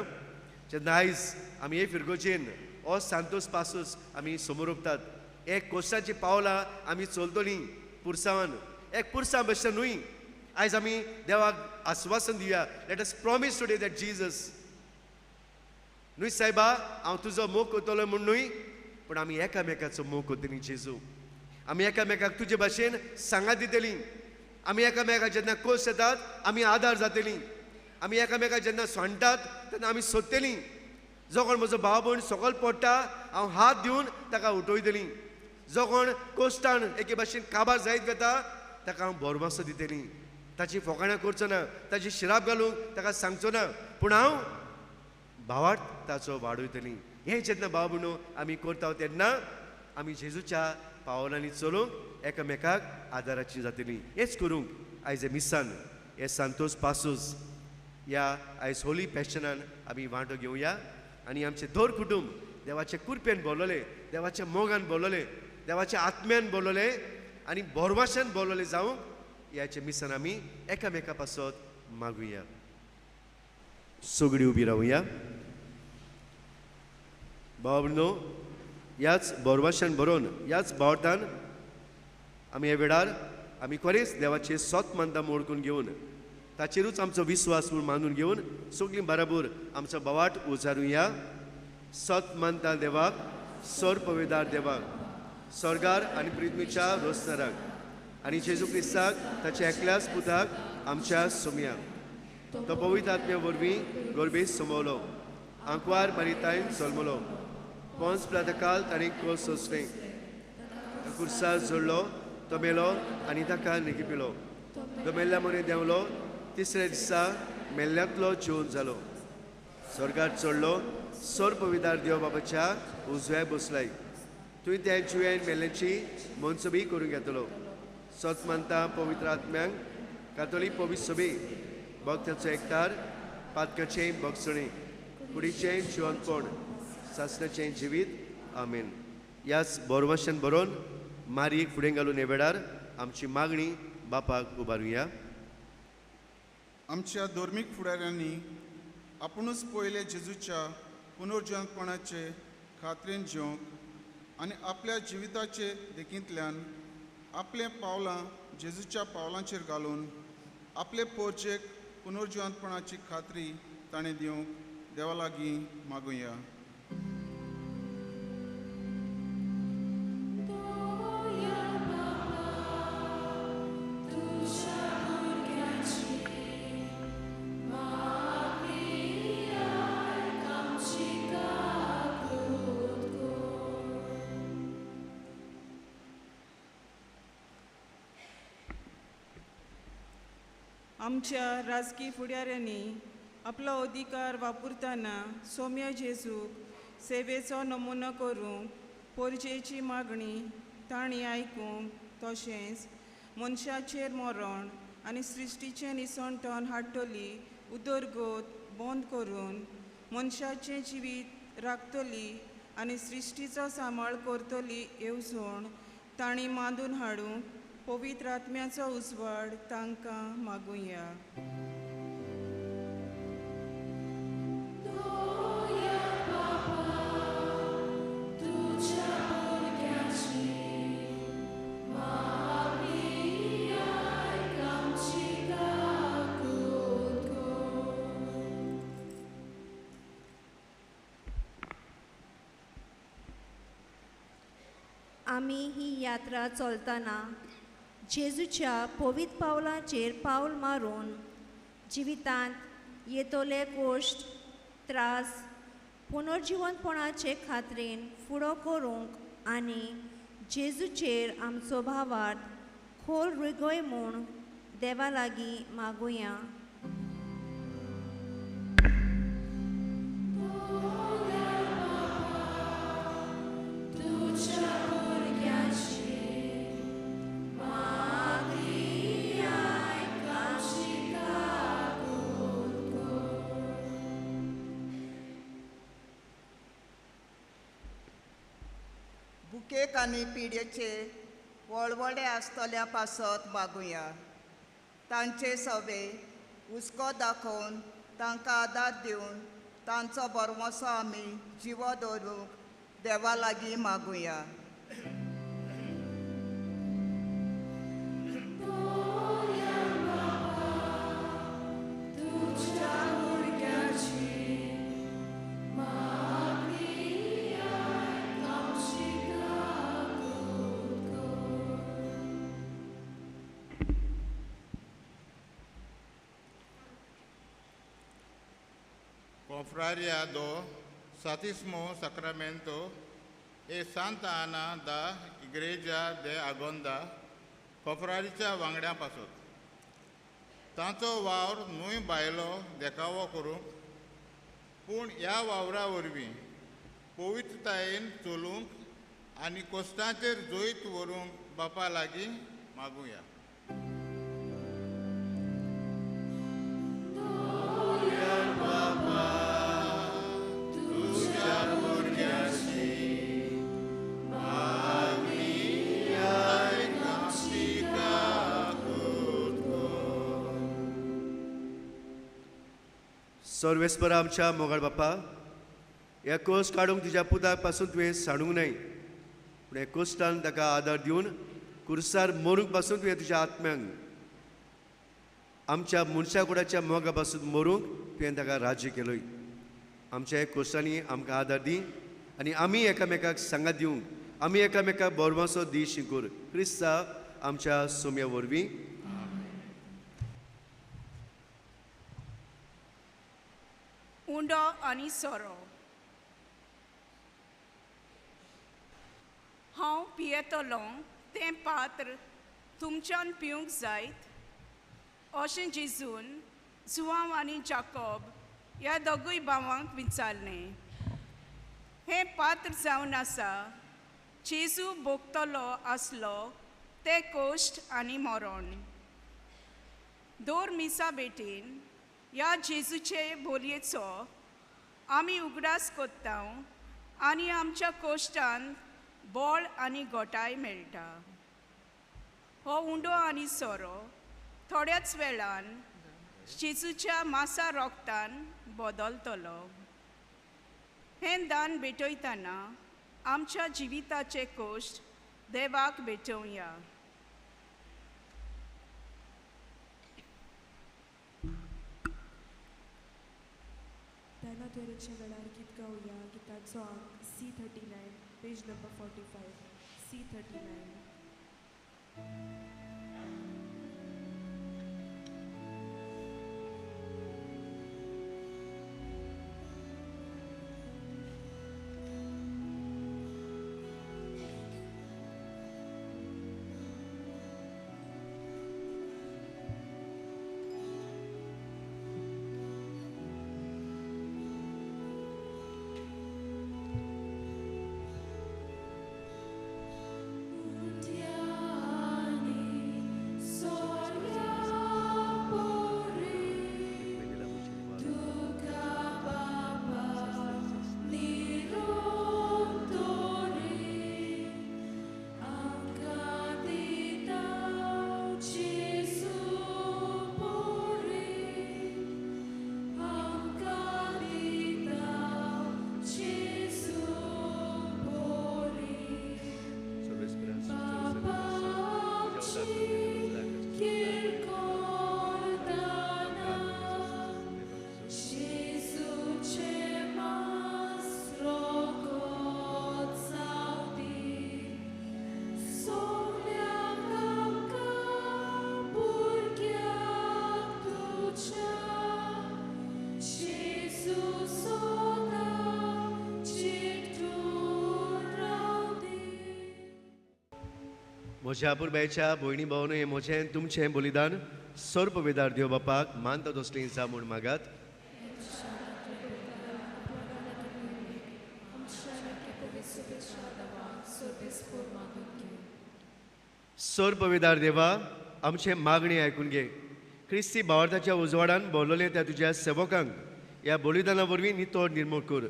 जेन्ना आयज आमी हे फिरगोजेन ओ सांतोस पासूस आमी समोर उरतात, एक कोश्टाची पावलां आमी चलतलीं पुरसांवान, एक पुरसां भशेन न्हय. आयज आमी देवाक आस्वासन दिवया, let us promise today that Jesus न्हय सायबा हांव तुजो मोग करतलो म्हूण न्हय, पूण आमी एकामेकाचो मोग करतलीं जेजू. आमी एकामेकाक तुजे भाशेन सांगात दितलीं. आमी एकामेकाक जेन्ना कोश येतात आमी आदार जातलीं. आमी एकामेकाक जेन्ना सोंडटात तेन्ना आमी सोदतलीं. जो कोण म्हजो भाव भयण सकयल पडटा हांव हात दिवन ताका उठयतलीं. जो कोण कोश्टान एके भाशेन काबार जायत वता ताका हांव भरवंसो दितलीं. ताची फोकाणां करचो ना, ताची शिराप घालूंक ताका सांगचो ना, पूण हांव भावार्थ ताचो वाडयतलीं. हें जेन्ना भाव भयणो आमी करता तेन्ना आमी जेजूच्या पावलांनी चलूंक एकामेकाक आदाराची जातली. हेच करूंक आयज हे मिसान हे सांतोस पासूस ह्या आयज होली पॅशनान आमी वांटो घेवया आनी आमचें दर कुटूंब देवाचे कुरपेन बोलवलें, देवाच्या मोगान बोलवलें, देवाच्या आत्म्यान बोलवलें आनी भरवशान बोलवलें जावंक ह्याचे मिसान आमी एकामेका पासत मागुया. सगळीं उबी रावया. भाव भयणो ह्याच भरवशान बरोवन ह्याच भावार्थान आमी ह्या वेळार आमी खरेंच देवाचे सत मानता मोडकून घेवन ताचेरूच आमचो विस्वास म्हूण मानून घेवन सगळीं बराबर आमचो भावार्थ उचारुया. सत मानता देवाक, सर पवेदार देवाक, स्वर्गार आनी पृथ्वीच्या रोसणाराक आनी जेजू क्रिस्ताक ताच्या एकल्याच पुताक आमच्या सोमयाक, तो पवित्र आत्म्या वरवीं गर्भेस समवलो, आंकवार मारितायन जल्मलो, पोंस प्लातकाल ताणें कोस सोंसलें, कुर्सार जोडलो, तो मेलो आनी ताका निकिपिलो, तो मेल्ल्या मरे देंवलो, तिसऱ्या दिसा मेल्ल्यांतलो जेवन जालो, स्वर्गार चडलो, सर पविदार देव बाबाच्या उजव्या बसलाय, तुवें त्या जिव्यान मेल्ल्याची मनसबी करूंक घेतलो. सत मानता पवित्र आत्म्यांक कातोलीक पवित्र सभे भक्ताचो एकतार, पातकाचें भोगसणें, कुडीचें जिवनपण, सासणाचें जिवीत. आमेन. ह्याच भरवशान बरोवन मारयेक फुडें घालून हे वेळार आमची मागणी बापाक उबारुया. आमच्या धर्मीक फुडाऱ्यांनी आपुणूच पयले जेजूच्या पुनर्जिवंतपणाचे खात्रेन जिवंक आनी आपल्या जिविताचे देखींतल्यान आपले पावलां जेजूच्या पावलांचेर घालून आपले पोरचेक पुनर्जिवंतपणाची खात्री ताणें दिवंक देवा लागीं मागुया. आमच्या राजकी फुडाऱ्यांनी आपलो अधिकार वापरतना सोम्या जेजूक सेवेचो नमुनो करूंक पोरजेची मागणी तांणी आयकूंक तशेंच मनशाचेर मरण आनी सृश्टीचें निसणटण हाडटली उदरगत बंद करून मनशाचें जिवीत राखतली आनी सृश्टीचो सांबाळ करतली येवजण तांणी मांडून हाडूंक पवित्र आत्म्याचो उजवाड तांकां मागुया. आमी ही यात्रा चलतना जेजूच्या पवित्र पावलाचेर पावल मारून जिवितांत येतले कोश्ट त्रास पुनर्जिवंतपणाचे खात्रेन फुडो करूंक आनी जेजूचेर आमचो भावार्थ खोल रिगय म्हूण देवा लागीं मागुया. भुकेक आनी पिडेचे वळवळे आसतल्या पासत मागुया. तांचे सवे हुस्को दाखोवन तांकां आदार दिवन तांचो भरवंसो आमी जिवो दवरूंक देवा लागीं मागुया. Confraria do Santíssimo Sacramento e Santa Ana da Igreja de Agonda कॉफ्रारीच्या वांगड्यां पासत तांचो वावर न्हय भायलो देखावो करूंक पूण ह्या वावरा वरवीं पवित्रतायेन चलूंक आनी कोश्टांचेर जैत व्हरूंक बापा लागीं मागुया. सर्वेस्पर आमच्या मोगाळ बापा, ह्या कोश काडूंक तुज्या पुताक पासून तुवें सांडूंक न्हय, पूण ह्या कोश्टान ताका आदार दिवन कुर्सार मरूंक पासून तुवें तुज्या आत्म्यांक आमच्या मनशा कुडाच्या मोगा पासून मरूंक तुवें ताका राज्य केलोय. आमच्या ह्या कोश्टांनी आमकां आदार दी आनी आमी एकामेकाक सांगात दिवंक, आमी एकामेकाक बोरवासो दी शिंकूर क्रिस्ता आमच्या सोम्या वरवीं. उंडो आनी सोरो. हांव पियेतलो तें पात्र तुमच्यान पिवंक जायत अशें जेजून जुआंव आनी जाकोब ह्या दोगूय भावांक विचारलें. हें पात्र जावन आसा जेजू भोगतलो आसलो तें कोश्ट आनी मरण. दोर मिसा भेटीन ह्या जेजूचे बोलयेचो आमी उगडास कोत्ता आनी आमच्या कोश्टान बळ आनी गोटाय मेळटा. हो उंडो आनी सोरो थोड्याच वेळान जेजूच्या मासा रोगतान बदलतलो. हें दान भेटयतना आमच्या जिविताचे कोश्ट देवाक भेटोवया. दानात्वेराच्या वेळार गीत गावया. गिताचो आंक C39, page number 45, C39. म्हज्या पुरबायच्या भयणी भावनो, हें म्हजें तुमचें बलिदान सर्पवेदार देव बापाक मानता तसलीं जा म्हूण मागात. सर्पवेदार देवा, आमचें मागणी आयकून घे. क्रिस्ती भावार्थाच्या उजवाडान बोलवले त्या तुज्या सेवकांक ह्या बलिदाना वरवीं नितळ निर्मूळ कर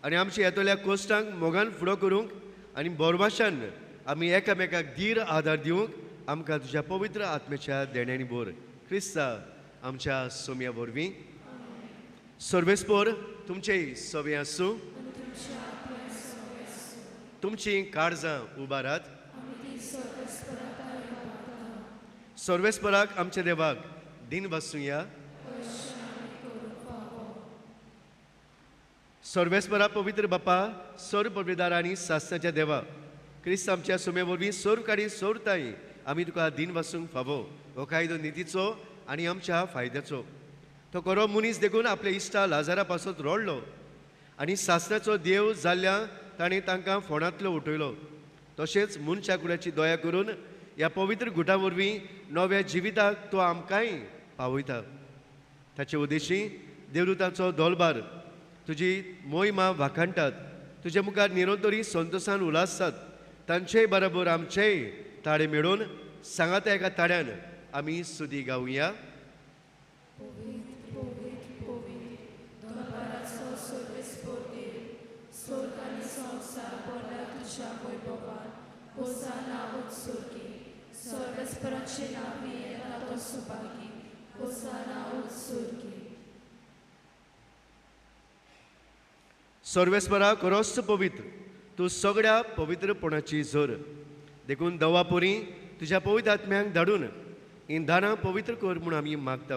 आनी आमच्या येतल्या कोश्टांक मोगान फुडो करूंक आनी बोरवाशान आमी एकामेकाक धीर आदार दिवंक आमकां तुज्या पवित्र आत्म्याच्या देण्यांनी भर. क्रिस्ता आमच्या सोम्या वरवीं. सर्वेस्पोर तुमचेय सवे आसूं. तुमचीं काळजां उबारात. सर्वेस्पराक आमच्या देवाक दिन बसुया. सर्वेस्परा पवित्र बापा, सर्व पविदार आनी सासणाच्या देवा, क्रिस्त आमच्या सुमे वरवीं सर्व काडी सोरताय आमी तुका दिन बसूंक फावो. हो कायदो नितीचो आनी आमच्या फायद्याचो. तो खरो मनीस देखून आपल्या इश्टा लाजारा पासत रडलो आनी सासणाचो देव जाल्ल्या ताणें तांकां फोंडांतलो उठयलो. तशेंच मनशा कुड्याची दया करून ह्या पवित्र गुटा वरवीं नव्या जिविताक तो आमकांय पावयता. ताचे उद्देशी देवदूताचो दोलबार तुजी मोहिमा वाखाणटात, तुजे मुखार निरंतरी संतोसान उलासतात. तांचेय बरोबर आमचेय ताळे मेळून सांगाता एका ताळ्यान आमी सुदी गावया. सर्वेस्परा खरोच पवित्र, तूं सगळ्या पवित्रपणाची जोर. देखून दवापुरी तुज्या पवित्र आत्म्यांक धाडून इंधानां पवित्र कर म्हूण आमी मागता.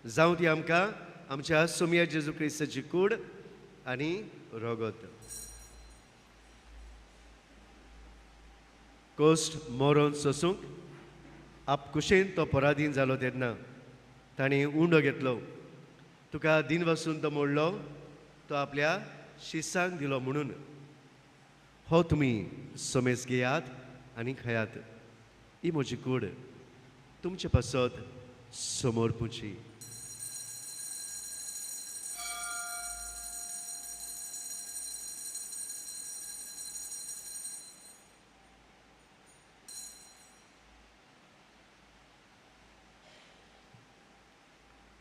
जावं ती आमकां आमच्या सोमया जेजू क्रिस्ताची कूड आनी रगत. कोश्ट मरोन सोसूंक आपकुशेन तो पराधीन जालो तेन्ना ताणें उंडो घेतलो. तुका दिन वसून तो मोडलो, तो आपल्या शिसांक दिलो म्हणून. हो तुमी समेज घेयात आनी खायात. ही म्हजी कूड तुमचे पासत समोर पुची.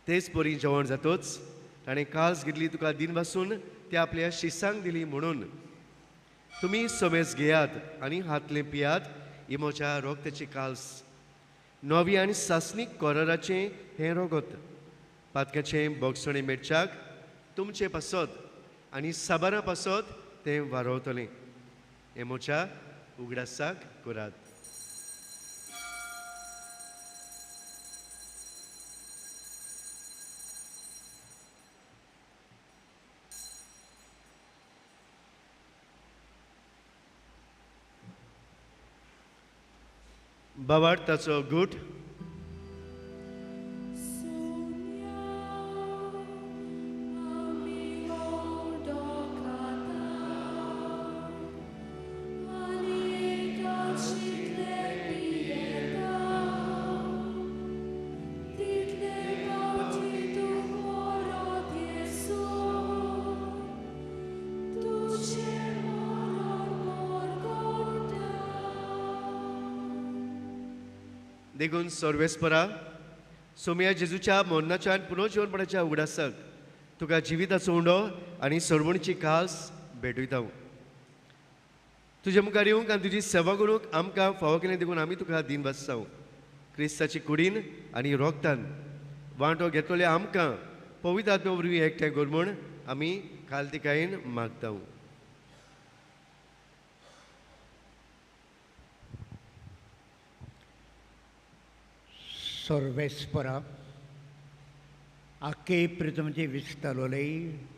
तेच परी जेवण जातोच ताणें कास घेतली, तुका दिन बसून ते आपल्या शिसांक दिली म्हणून. तुमी समेज घेयात आनी हातले पियात. ही म्हज्या रोगताची काल्स, नवी आनी सासणीक कोराराचें हें रोगत. पातकाचें बोगसणें मेळच्याक तुमचे पासत आनी साबारा पासत तें वारवतलें. हें म्हज्या उगडासाक करात. बाबार्थाचो गूट. देखून सर्वेस्परा सोमया जेजूच्या मरणाच्या आनी पुनर्जीवनपणाच्या उगडासाक तुका जिविताचो उंडो आनी सरवणची खास भेटयता. तुज्या मुखार येवंक आनी तुजी सेवा करूंक आमकां फावो केलें देखून आमी तुका दिन वाचता. क्रिस्ताची कुडीन आनी रोगतान वांटो घेतले आमकां पवित्र आत्म्या वरवीं एकठांय कर म्हूण आमी खालतिकायेन मागता. सर्वेस्परा आखे प्रितमचे विस्तालोले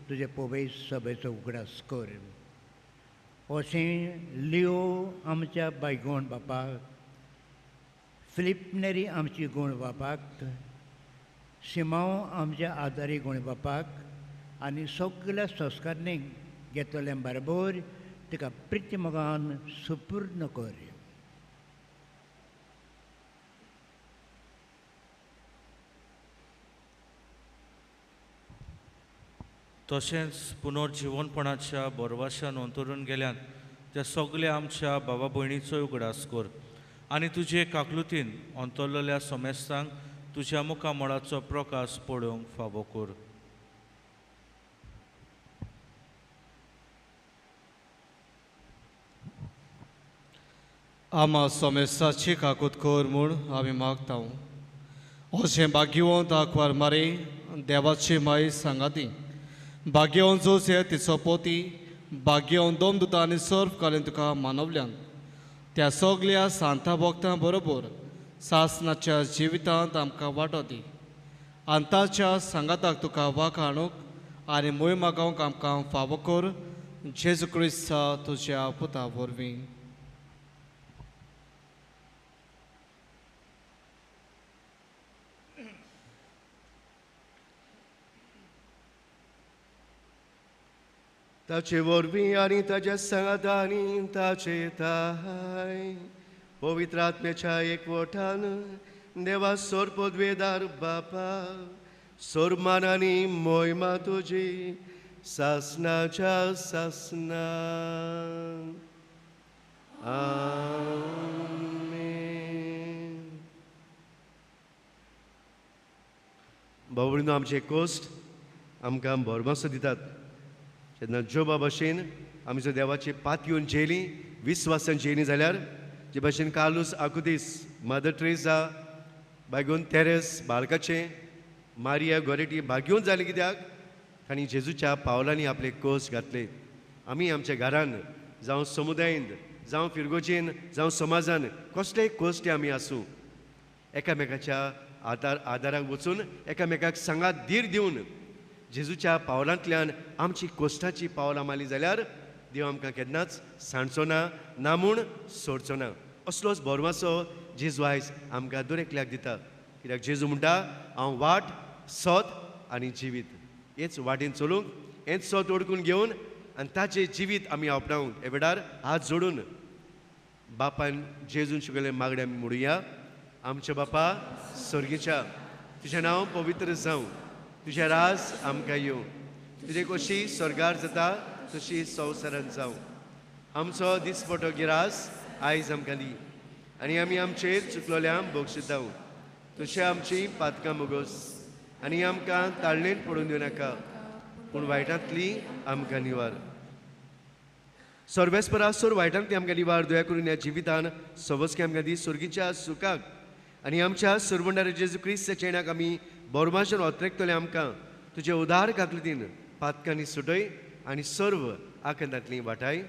तुजे पोवे सभेचो उगडास कर. अशें लिओ आमच्या बायगोण बापाक, फिलीप नेरी आमची गुण बापाक, सिमांव आमच्या आदारी गुण बापाक आनी सगळ्या संस्कारणी घेतल्या बरोबर तिका प्रिती मोगान सुपूर्ण कर. तशेंच पुनर्जिवनपणाच्या बोरवाशान अंतरून गेल्यान त्या सगल्या आमच्या बाबा भयणीचोय उगडास कर आनी तुजे काकलुतीन अंतरलेल्या समेस्तांक तुज्या मुखामळाचो प्रकाश पळोवंक फावो कर. आमा सोमेस्ताची काकूत कर म्हूण आमी मागता. अशें भाग्यवंत आंकवार मारी देवाची माई सांगाती, भाग्यवंत जोसे तिचो पोती, भाग्यवंत दोमदुता आनी सर्व कालीन तुका मानवल्यान त्या सगल्या सांता भक्तां बरोबर सासनाच्या जिवितांत आमकां वांटो दी आनी ताच्या सांगाताक तुका वाखाणूक आनी मोय मागोवंक आमकां फावो कर जेजू क्रिस्ता तुज्या पुता वरवीं. ताचे वरवीं आनी ताच्या सांगाता आनी ताचे ताय पवित्र आत्म्याच्या एकवटान देवा सोर पदवेदार बापा सोरमान आनी मोयमा तुजी सासनाच्या सासना. आमेन. बाबुळीनो आमचे कोस्ट आमकां भरमासो दितात तेन्ना जोबा भाशेन आमी जर देवाचे पातयेवन जेली विस्वासान जेली जाल्यार जे भाशेन कार्लूस आकुतीस, मदर ट्रेजा, बायगोन तेरेस बालकाचें, मारिया गोरेटी भाग्योवन जालें कित्याक तांणी जेजूच्या पावलांनी आपले कोस घातले. आमी आमच्या घरान जावं समुदायेंत जावं फिरगोजेन जावं समाजान कसलेय कोश्टी आमी आसूं एकामेकाच्या आदाराक वचून एकामेकाक सांगात धीर दिवन जेजूच्या पावलांतल्यान आमची कोश्टाची पावलां मारली जाल्यार देव आमकां केन्नाच सांडचो ना, ना म्हूण सोडचो ना. असलोच भरमासो जेजू आयज आमकां दर एकल्याक दिता. कित्याक जेजू म्हणटा हांव वाट, सत आनी जिवीत. हेच वाटेन चलूंक, हेच सत ओडकून घेवन आनी ताचें जिवीत आमी आपणावंक हे वेळार हात जोडून बापान जेजून शिकयल्लें मागणें आमी म्हणुया. आमच्या बापा सर्गीच्या, तुजें नांव पवित्र जावं, तुजें राज आमकां येवं, तुजे कशी स्वर्गार जाता तशी संवसारांत जावं. आमचो दिसपटो गिरास आयज आमकां दी आनी आमी आमचेर चुकलोल्यांक बक्षिताव, तशें आमची पातकां मोगोस आनी आमकां ताळणेंत पडून दिवनाका, पूण वायटांतली आमकां निवार. सर्वेस्परा सोर वायटांतली आमकां निवार, दया करून ह्या जिवितान सवस्की आमकां दी सर्गीच्या सुखाक आनी आमच्या सरवंडार जेजू क्रिस्ताच्या येण्याक आमी बोरमाशन ओतरेकतले. आमकां तुजे उदार काकलतीन पातकांनी सुटय आनी सर्व आकांतांतली वाटाय.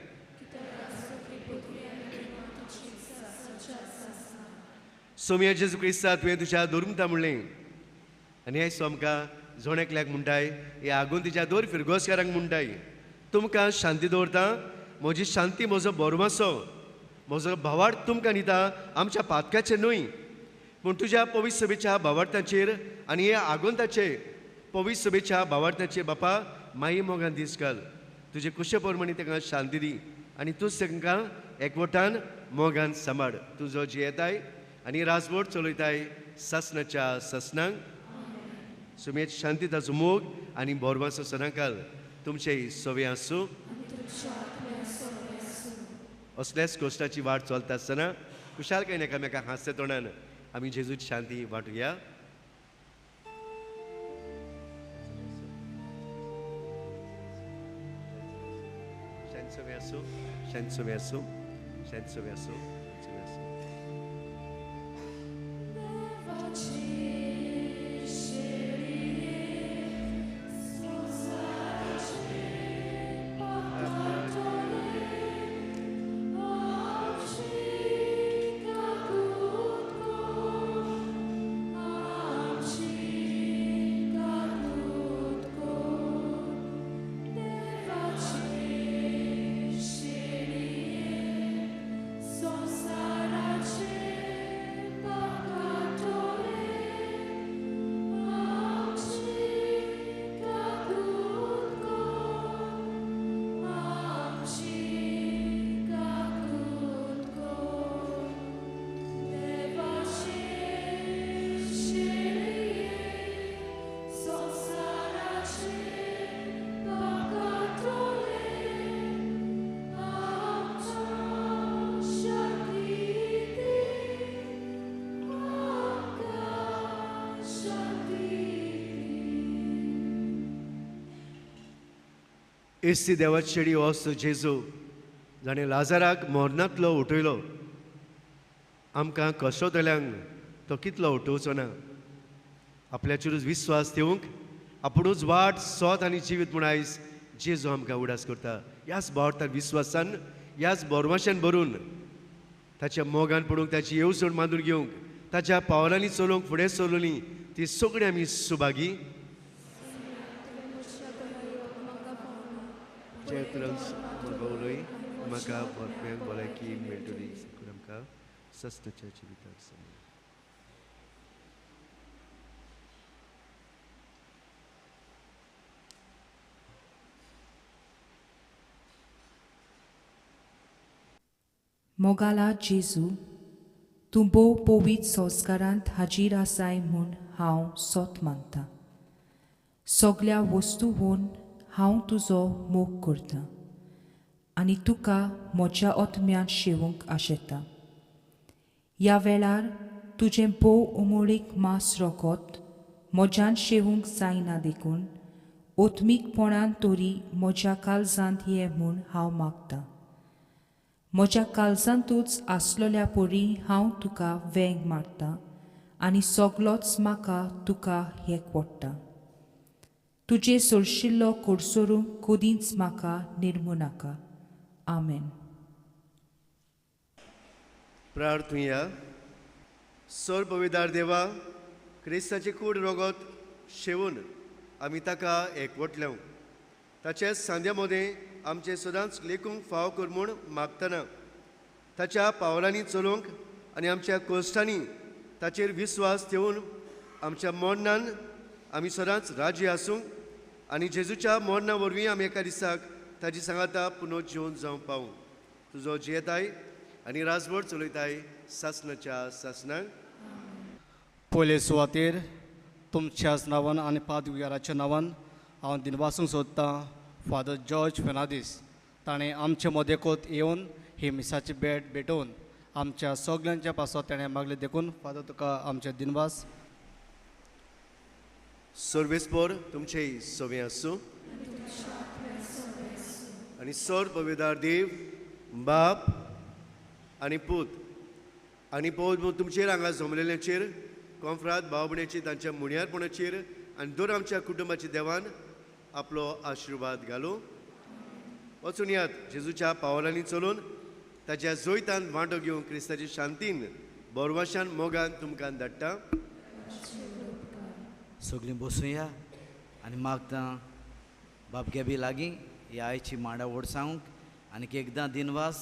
सोम्या जेजू क्रिस्ता तुवें तुज्या धर्मता म्हणलें आनी आयज आमकां जण एकल्याक म्हणटाय, ह्या आगोंतीच्या दोर फिरगोसकारांक म्हणटाय, तुमकां शांती दवरता, म्हजी शांती, म्हजो बोरमासो, म्हजो भावार्थ तुमकां दिता, आमच्या पातकाचेर न्हय पूण तुज्या पवित्र सभेच्या भावार्थाचेर आनी ह्या आगोंताचे पवित्र सभेच्या भावार्थाचेर बापा माई मोगान दीस घाल. तुजे कुशे प्रमाणे तांकां शांती दी आनी तूंच तांकां एकवटान मोगान सांबाळ. तुजो जियेताय आनी राजवट चलयताय सासनाच्या सासनांक. सुमेत शांती, ताचो मोग आनी बोरमाचो सदांकाल तुमचे सवे आसूं. असल्याच कोश्टाची वाट चलता आसतना खुशालकायेन एकामेकाक हांसते तोंडान आमी जेजूची शांती वांटुया. शांत सवे आसूं, शांत सवे आसूं, शांत सवे आसूं, सवे आसूं. इस्ती देवाची शेडी वस्त जेजू जाणें लाजाराक मरणांतलो उठयलो, आमकां कसोतल्यांक तो कितलो उठोवचो ना. आपल्याचेरूच विस्वास दिवंक आपुणूच वाट सोत आनी जिवीत म्हूण आयज जेजू आमकां उडास करता. ह्याच भावार्थान विस्वासान ह्याच बोरवाशान भरून ताच्या मोगान पडूंक, ताची येवजण मानून घेवंक, ताच्या पावलांनी चलोवंक फुडें चलोवनी ती सगळीं आमी सुभागी. उलय म्हाका भरप्यांक भलायकी मेळटली, आमकां सस्ताच्या जिविताक सांग. मोगाला जेजू, तूं भोव पवित्र संस्कारांत हाजीर आसाय म्हूण हांव सोत मानतां. सगल्या वस्तूवन हांव तुजो मोग करतां आनी तुका म्हज्या आत्म्यांत शेवूंक आशेतां. ह्या वेळार तुजें भोव उमळीक मांस रोगत म्हज्यान शेवूंक जायना देखून ओत्मीकपणान तरी म्हज्या काळजांत ये म्हूण हांव मागतां. म्हज्या काळजांतूच आसलेल्या परी हांव तुका वेंग मारतां आनी सगलोच म्हाका तुका एकवडटा. तुजे सोरशिल्लो कोडसोरूंक कदींच म्हाका निर्मू नाका. आमेन. प्रार्थुया. सर पविदार देवा, क्रिस्ताची कूड रोगत शेवून आमी ताका एकवटल्या. ताच्या सांद्या मदें आमचें सदांच लेखूंक फाव कर म्हूण मागतना ताच्या पावलांनी चलोवंक आनी आमच्या कोश्टांनी ताचेर विस्वास ठेवून आमच्या मरणान आमी सदांच राजी आसूंक आनी जेजूच्या मरणा वरवीं आमी एका दिसाक ताजी सांगाता पुनोजिवन जावंक पावूं. तुजो जियेताय आनी राजवट चलयताय सासणाच्या सासणाक. पयले सुवातेर तुमच्याच नांवान आनी पादविगाराच्या नांवान हांव दिनवासूंक सोदतां फादर जॉर्ज फेर्नांदीस. ताणें आमचे मदेकोत येवन ही मिसाची भेट भेटोवन आमच्या सगल्यांच्या पासत ताणें मागलें देखून फादर तुका आमचे दिनवास. सर्वेस्पोर तुमचेय सवे आसूं आनी सर पविदार देव बाप आनी पूत आनी पवित्र तुमचेर हांगा जमलेल्याचेर कोंफ्राद भाव भयणीचेर तांच्या मुणयारपणाचेर आनी दर आमच्या कुटुंबाच्या देवान आपलो आशिर्वाद घालूं. वचून यात जेजूच्या पावलांनी चलून ताच्या जैतान वांटो घेवन क्रिस्ताच्या शांतीन बोरवाशान मोगान तुमकां धाडटा. सगळीं बसुया आनी मागता बाबग्या बी लागीं ह्या आयची मांडा ओडसावंक आनीक एकदां दिनवास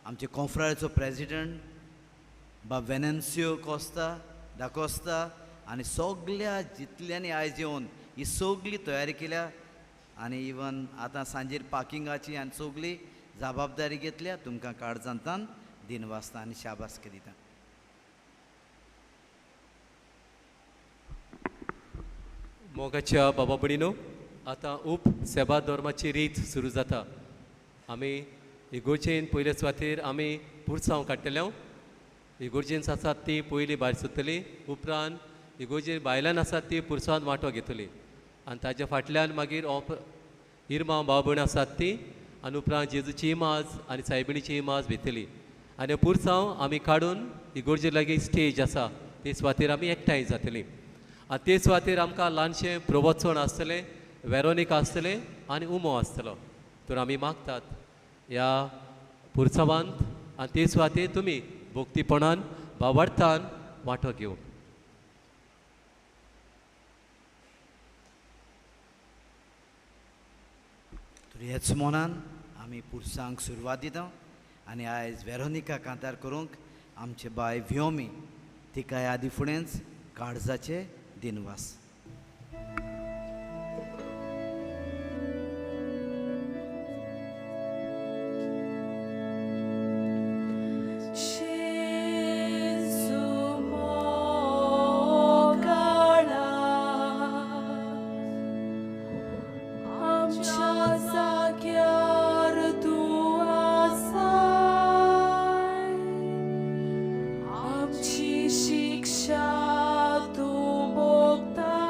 आमचे कोंफ्राळेचो प्रेजिडंट बाब वेनेन्सियो कोस्ता दाकोस्ता आनी सगल्या जितल्यांनी आयज येवन ही सगली तयारी केल्या आनी इवन आतां सांजेर पार्किंगाची आनी सगली जबाबदारी घेतल्या. तुमकां काळजांतान दिनवासता आनी शाबासकी दिता. मोगाच्या बाबा भयणीनो, आतां उप सेवा धर्माची रीत सुरू जाता. आमी इगोर्जेन पयले सुवातेर आमी पुरसांव काडटले. इगोर्जेन आसात ती पयली भायर सरतली, उपरांत इगोर्जेन बायलान आसात ती पुरसांत वांटो घेतली आनी ताच्या फाटल्यान मागीर इरमांव भाव भयण आसात ती आनी उपरांत जेजूची इमाज आनी सायबिणीची इमाज घेतली आनी पुरसांव आमी काडून इगोर्जे लागीं स्टेज आसा ते सुवातेर आमी एकठांय जातली. आनी ते सुवातेर आमकां ल्हानशें प्रवचन आसतलें, वेरोनीक आसतलें आनी उमो आसतलो. तर आमी मागतात ह्या पुरसावांत आनी ते सुवातेर तुमी भक्तीपणान भावार्थान वांटो घेवंक. तर ह्याच मनान आमी पुरसांक सुरवात दिता आनी आयज वेरोनिका कांतार करूंक आमचे बाय व्योमी तिका आदी फुडेंच काळजाचे दिनवास. शिक्षा तूं भोगता.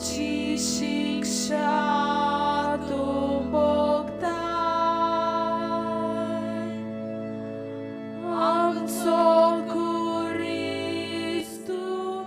आमची शिक्षा तूं भोगताय, आमचो खुरीस तूं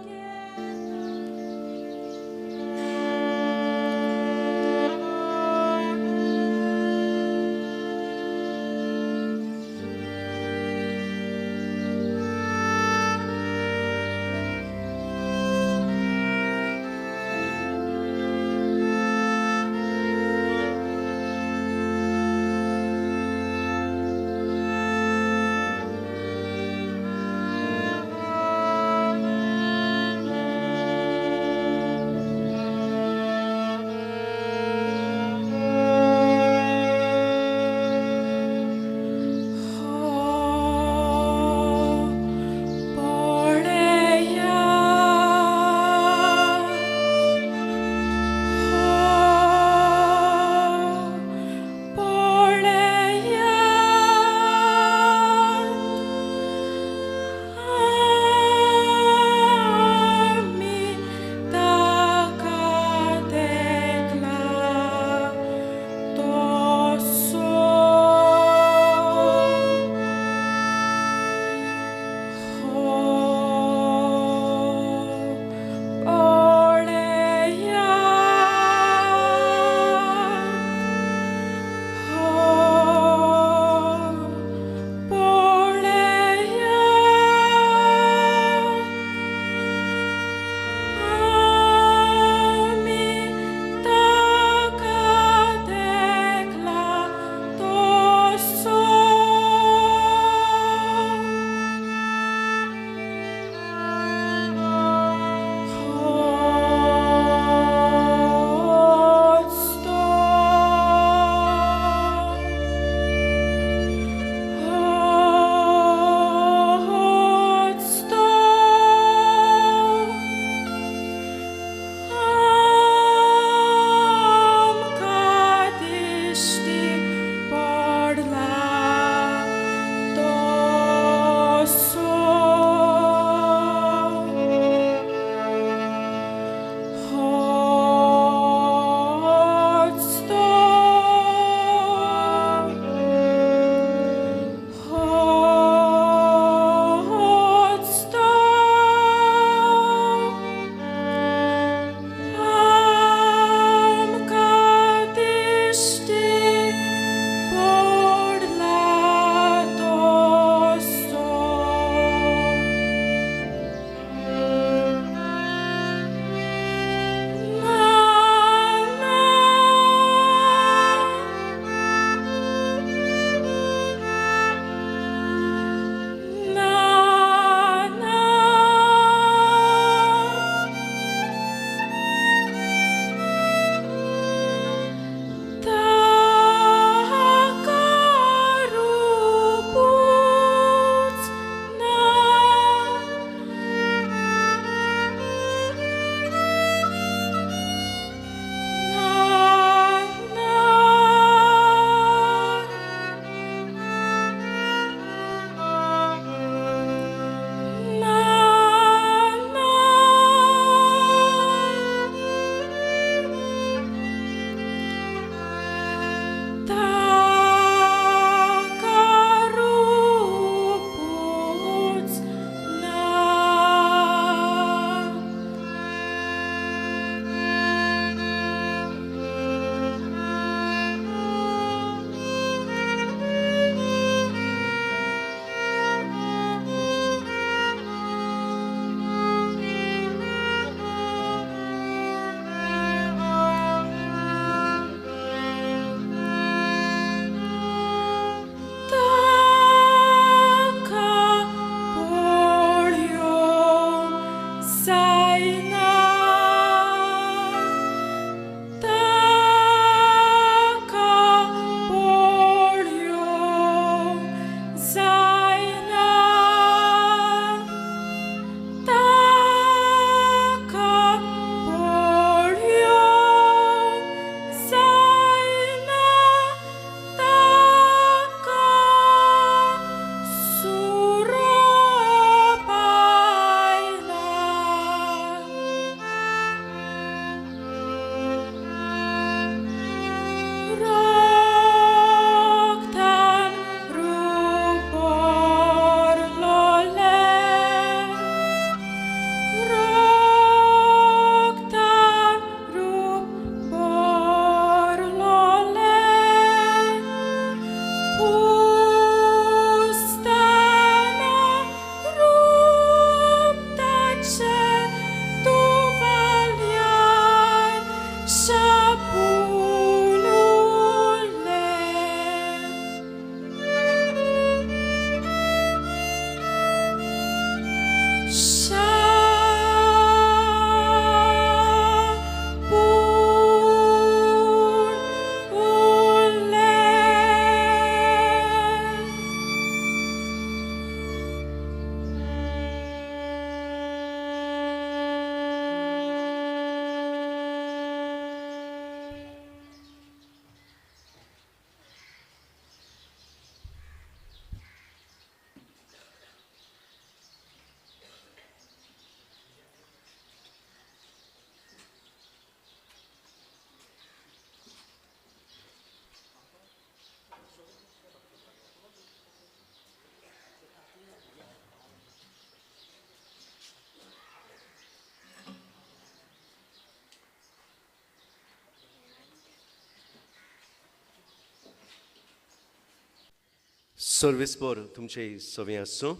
सर्वेस्पोर तुमचे सवे आसूं.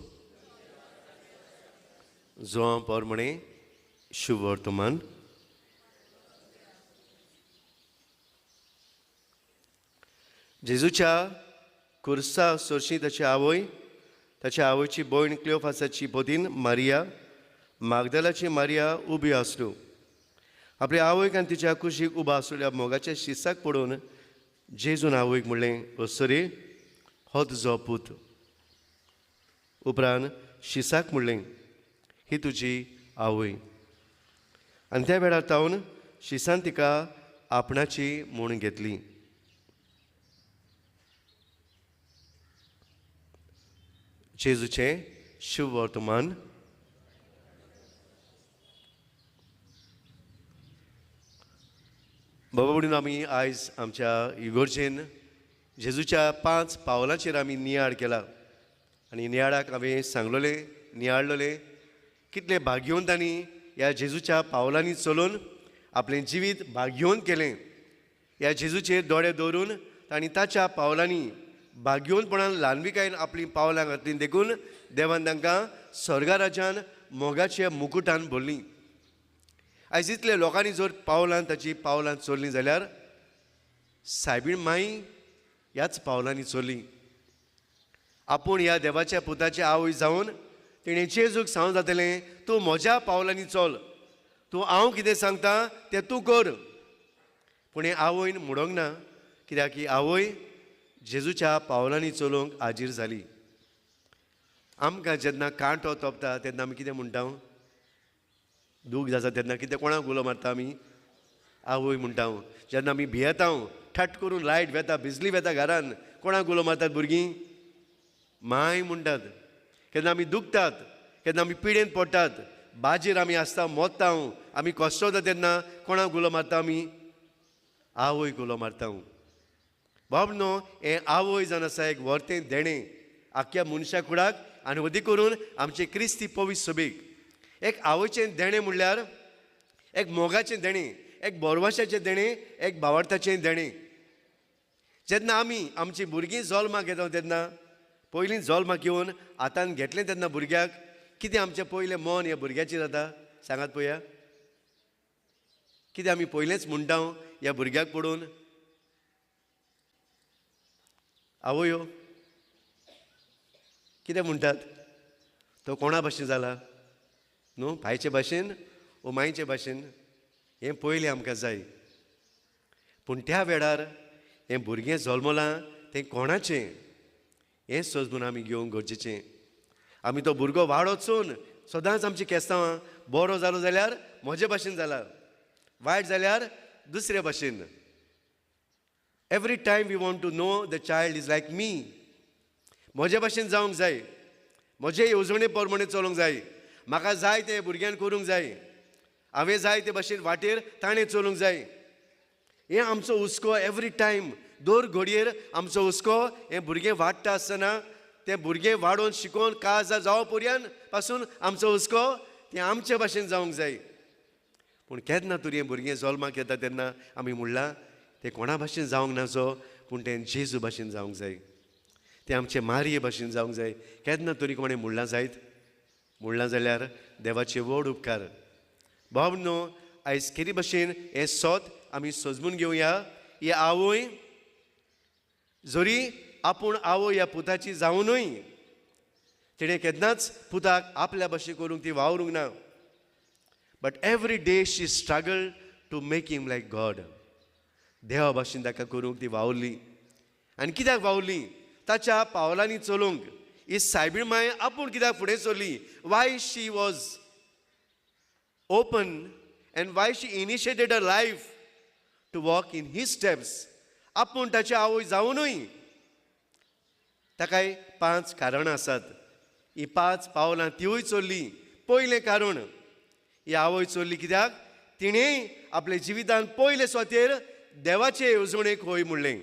जुआंव पोरमणे शुभवर्तमान. जेजूच्या कुर्सा सोरशी ताची आवय, ताच्या आवयची भयण क्लियोफासाची पतीन मारिया, मागदालाची मारिया उबी आसल्यो. आपल्या आवयक आनी तिच्या कुशीक उबा आसलेल्या मोगाच्या शिसाक पडून जेजून आवयक म्हणलें, अस्तुरे, हो तुजो पूत. उपरांत शिसाक म्हणलें, ही तुजी आवय. आनी त्या वेळार तावन शिसान तिका आपणाची म्हूण घेतली. जेजूचें शुभवर्तमान. बाबा म्हणून आमी आयज आमच्या इगोर्जेन जेजूच्या 5 पावलांचेर आमी नियाळ केला आनी नियाळाक हांवें सांगलोलें, नियाळलोलें कितले भाग्यवंत तांणी ह्या जेजूच्या पावलांनी चलून आपलें जिवीत भाग्यवंत केलें. ह्या जेजूचेर दोळे दवरून तांणी ताच्या पावलांनी भाग्यवंतपणान ल्हानविकायेन आपलीं पावलां घातलीं, देखून देवान तांकां स्वर्गराजान मोगाच्या मुकुटान भरलीं. आयज इतले लोकांनी जर पावलां ताची पावलां चोरलीं जाल्यार सायबीण माई ह्याच पावलांनी चोरली. आपूण ह्या देवाच्या पुताची आवय जावन तिणें जेजूक सांगूंक जातलें, तूं म्हज्या पावलांनी चल, तूं हांव कितें सांगता तें तूं कर. पूण हें आवयन म्हणूंक ना, कित्याक की आवय जेजूच्या पावलांनी चलोवंक हाजीर जाली. आमकां जेन्ना कांटो तोपता तेन्ना आमी कितें म्हणटा? दूख जाता तेन्ना कितें कोणाक उलो मारता आमी? आवय म्हणटा. जेन्ना आमी भियेता, ठट करून लायट वेता, बिजली वेता घरान, कोणाक उलो मारतात भुरगीं? माय म्हणटात. केन्ना आमी दुखतात, केन्ना आमी पिडेन पडटात, बाजेर आमी आसता, मोत्ता, आमी कश्टवता तेन्ना कोणाक उलो मारता आमी? आवयक उलो मारता. बाब न्हू, हें आवय जावन आसा एक व्हरतें देणें आख्ख्या मनशा कुडाक आनी अदीक करून आमचे क्रिस्ती पवित्र सभेक. एक आवयचें देणें म्हणल्यार एक मोगाचें देणें, एक बोरवाशाचें देणें, एक भावार्थाचें देणें. जेन्ना आमी आमची भुरगीं जल्माक येता तेन्ना पयलीं जल्माक येवन हातान घेतलें तेन्ना भुरग्याक कितें आमचें पयलें मन ह्या भुरग्याचेर जाता सांगात पळया? कितें आमी पयलेंच म्हणटा ह्या भुरग्याक पडून? आवयो कितें म्हणटात? तो कोणा भाशेन जाला न्हू, भायचे भाशेन ओ मायचे भाशेन? हें पयलें आमकां जाय. पूण त्या वेळार हें भुरगें जल्मलां तें कोणाचें हें सोजून आमी घेवंक गरजेचें. आमी तो भुरगो वाडोचून सदांच आमची केस्तांवां बरो जालो जाल्यार म्हजे भाशेन जाला, वायट जाल्यार दुसरे भाशेन. Every time we want to know the child is like me. म्हजे भाशेन जावंक जाय, म्हजे येवजणे प्रमाणे चलोवंक जाय, म्हाका जाय तें भुरग्यान करूंक जाय, हांवें जाय ते भाशेन वाटेर ताणें चलूंक जाय. हें आमचो हुस्को एवरी टायम, दर घडयेर आमचो हुस्को. हें भुरगें वाडटा आसतना तें भुरगें वाडोवन शिकोवन काजार जावं पर्यंत पासून आमचो हुस्को तें आमचे भाशेन जावंक जाय. पूण केन्ना तरी हें भुरगें जल्माक येता तेन्ना आमी म्हणलां तें कोणा भाशेन जावंक नासो, पूण तें जेजू भाशेन जावंक जाय, तें आमचे मारये भाशेन जावंक जाय. केन्ना तरी कोणें म्हणलां जायत? म्हणलां जाल्यार देवाचे व्हड उपकार. भाव न्हू, आयज केरी भाशेन हें सोत आमी सजमून घेवया. ही आवय जरी आपूण आवय ह्या पुताची जावनूय तिणें केन्नाच पुताक आपल्या भाशेन करूंक ती वावरूंक ना. But every day she struggle to make him like God. देवा भाशेन ताका करूंक ती वावरली. आनी कित्याक वावरली? ताच्या पावलांनी चलोवंक. ही सायबीण माय आपूण कित्याक फुडें सरली? Why she was open and why she initiated her life to walk in his steps. आपूण ताची आवय जावनूय ताकाय 5 कारणां आसात. ही 5 पावलां तिवूय चल्ली. पयलें कारण, ही आवय चल्ली कित्याक? तिणें आपल्या जिवितान पयले सुवातेर देवाचे येवजणेक हय म्हणलें.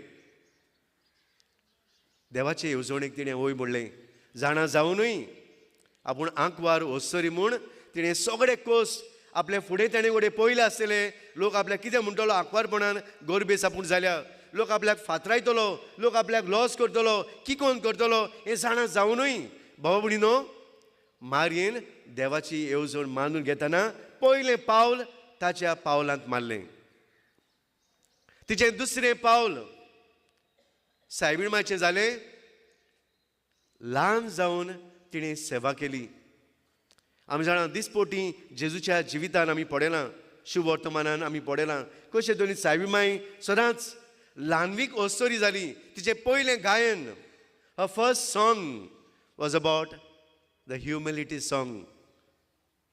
देवाचे येवजणेक तिणें हय म्हणलें. जाणा जावनूय आपूण आंकवार ओसरी म्हूण तिणें सगळे कोस आपले फुडें ताणें वडे पयले आसतले लोक आपल्याक कितें म्हणटलो, आंकवारपणान गोरबेस आपूण जाल्या, लोक आपल्याक फातरायतलो, लोक आपल्याक लॉस करतलो, किकोन करतलो हें जाणा जावनूय भाव भयणीनो मारयेन देवाची येवजण मानून घेतना पयलें पावल ताच्या पावलांत मारलें. तिचें दुसरें पावल सायबीण मायचें जालें, ल्हान जावन तिणें सेवा केली. आमी जाणा दिसपोटी जेजूच्या जिवितान आमी पळयलां, शुभवर्तमानान आमी पळयलां कशें दोनी सायबी माय सदांच ल्हानवीक अस्तोरी जाली. तिचें पयलें गायन, her first song was about the humility song,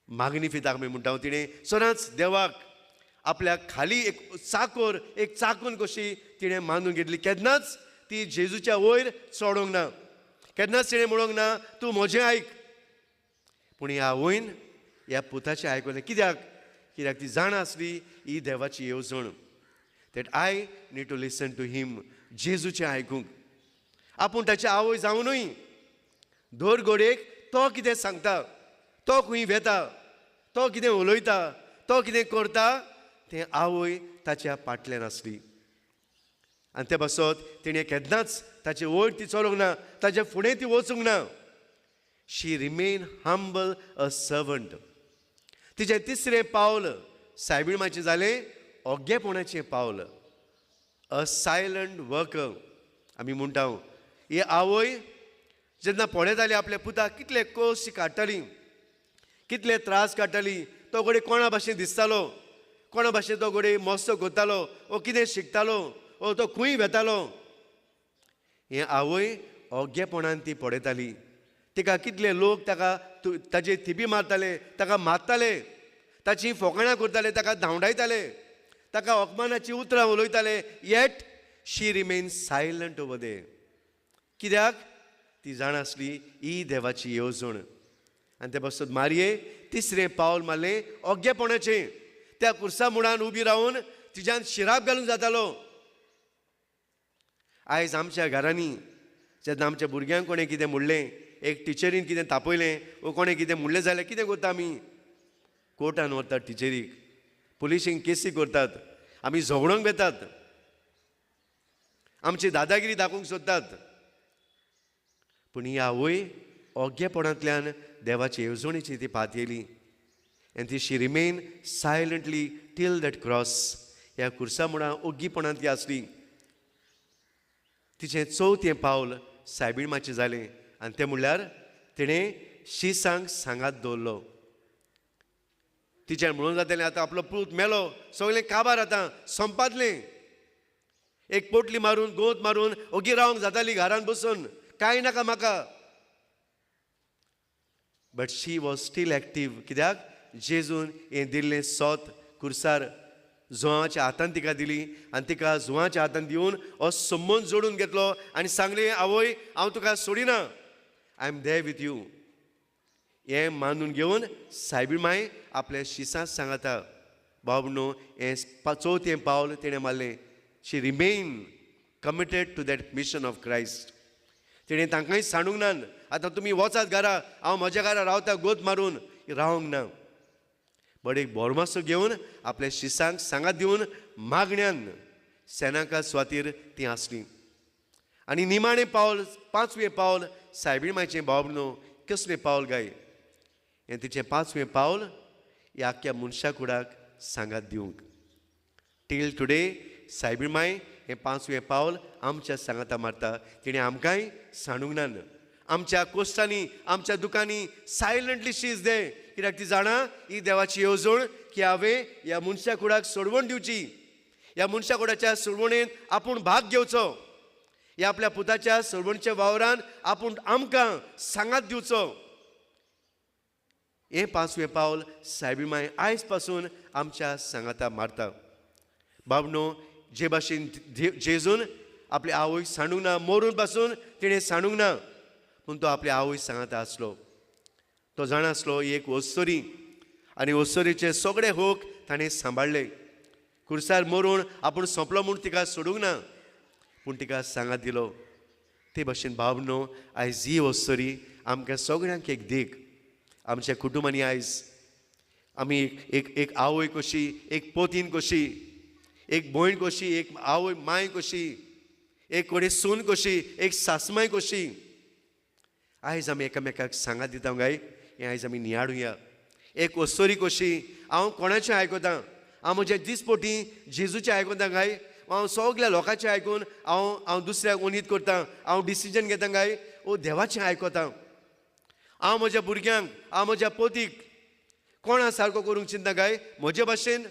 माग्निफिताक आमी म्हणटा. तिणें सदांच देवाक आपल्याक खाली एक चाकोर, एक चाकून कशी तिणें मानून घेतली. केन्नाच ती जेजूच्या वयर चडोंक ना, केन्नाच तिणें म्हणूंक ना तूं म्हजें आयक. पूण ह्या आवयन ह्या पुताचें आयकलें. कित्याक? कित्याक ती जाणा आसली ही देवाची येवजण, that I need to listen to him, जेजूचें आयकूंक. आपूण ताची आवय जावनूय दर घडयेक तो कितें सांगता, तो खंय वेता, तो कितें उलयता, तो कितें करता तें आवय ताच्या फाटल्यान आसली. आनी ते पासत तिणें केन्नाच ताचे वयर ती चलोवंक ना, ताच्या फुडें ती वचूंक ना. She remain humble a servant. तिचें तिसरें पावल सायबीण मायचें जालें ओगेपणाचें पावल, अ सायलंट वर्कर आमी म्हणटा. ही आवय जेन्ना पळयताली आपल्या पुताक कितले कश्ट काडटाली, कितले त्रास काडटाली, तो घडये कोणा भाशेन दिसतालो, कोणा भाशेन तो घडये मस्तो करतालो, ओ कितें शिकतालो, ओ तो खंय वेतालो, हें आवय ओगेपणान ती पळयताली. तिका कितले लोक ताका ताजे थिबी मारताले, ताका मारताले, ताची फोकाणां करताले, ताका धांवडायताले, ताका अपमानाची उतरां उलयताले. Yet she remain silent over there. कित्याक? ती जाणा आसली ही देवाची येवजण. आनी ते पासत मारये तिसरें पावल मारलें ओगेपणाचें. त्या कुर्सा मुळान उबी रावन तिज्यान शिराप घालूंक जातालो. आयज आमच्या घरांनी जेन्ना आमच्या भुरग्यांक कोणें कितें म्हणलें, एक टिचरीन कितें तापयलें वो कोणें कितें म्हणलें जाल्यार कितें करता आमी? कोर्टान व्हरतात टिचरीक, पुलिशींक केसी करतात, आमी झगडोंक वेतात, आमची दादागिरी दाखोवंक सोदतात. पूण ही आवय ओगेपणांतल्यान देवाचे येवजणेची ती पातयेली. आनी ती she remain silently till that cross. ह्या कुर्सा मुळां ओगीपणांत ती आसली. तिचें चवथें पावल सायबीण मातशें जालें आनी तें म्हणल्यार तिणें शिसांक सांगात दवरलो. तिच्यान म्हणून जातालें आतां आपलो पूत मेलो, सगळें काबार आतां संपादलें, एक पोटली मारून गोंत मारून ओगी रावंक जाताली घरान बसून, कांय नाका म्हाका. But she was still active. कित्याक? जेजून हें दिल्लें सोत कुर्सार जुवाच्या हातान तिका दिली आनी तिका जुवाच्या हातान दिवन हो संबंद जोडून घेतलो आनी सांगलें, आवय हांव तुका सोडिना, I am there with you. हें मानून घेवन सायबीण माय आपल्या शिसां सांगाता. बाब न्हू, हें चवथें पावल तिणें मारलें. She remain committed to that mission of Christ. तिणें तांकांय सांडूंक ना, आतां तुमी वचात घरा, हांव म्हज्या घरा रावता गोत मारून रावंक ना. बट एक बोरमासो घेवन आपल्या शिसांक सांगात दिवन मागण्यान सेनाका स्वातीर ती आसली. आनी निमाणें पावल, पांचवें पावल सायबीण मायचें बाब न्हू, कसलें पावल गाय? हें तिचें पांचवें पावल ह्या आख्ख्या मनशा कुडाक सांगात दिवंक. टील टुडे सायबीण माय हें पांचवें पावल आमच्या सांगाता मारता. तिणें आमकांय सांडूंक ना. आमच्या कोश्टांनी, आमच्या दुकांनी सायलंटली शीज दे. कित्याक ती जाणा ही देवाची येवजण की हांवें ह्या मनशा कुडाक सोडवण दिवची, ह्या मनशा कुडाच्या सोडवणेन आपूण भाग घेवचो, ह्या आपल्या पुताच्या सोडवणच्या वावरान आपूण आमकां सांगात दिवचो. हें पांचवें पावल सायबी माय आयज पासून आमच्या सांगाता मारता. बाबनो, जे भाशेन जेजून आपली आवय सांडूंक ना, मरून पासून तिणें सांडूंक ना, पूण तो आपली आवय सांगाता आसलो. तो जाणा आसलो ही एक ओस्तोरी आनी ओस्तोरीचे सगळे होक ताणें सांबाळ्ळे. कुर्सार मरून आपूण सोंपलो म्हूण तिका सोडूंक ना, पूण तिका सांगात दिलो. ते भाशेन बाबनो, आयज ही ओस्तोरी आमकां सगळ्यांक एक देख. आमच्या कुटुंबांनी आयज आमी एक एक आवय कशी, एक पोतीन कशी, एक भयण कशी, एक आवय माय कशी, एक कोणी सून कशी, एक सासमाय कशी आयज आमी एकामेकाक सांगात दिता काय हें आयज आमी नियाळुया. एक ओस्तोरी कशी हांव कोणाचें आयकतां, हांव म्हज्या दिसपोटी जेजूचें आयकतां काय, हांव सगल्या लोकांचें आयकून हांव हांव दुसऱ्याक उनीत करतां, हांव डिसिजन घेता काय, ओ देवाचें आयकतां. हांव म्हज्या भुरग्यांक, हांव म्हज्या पोतीक कोणा सारको करूंक चिंता काय, म्हजे भाशेन,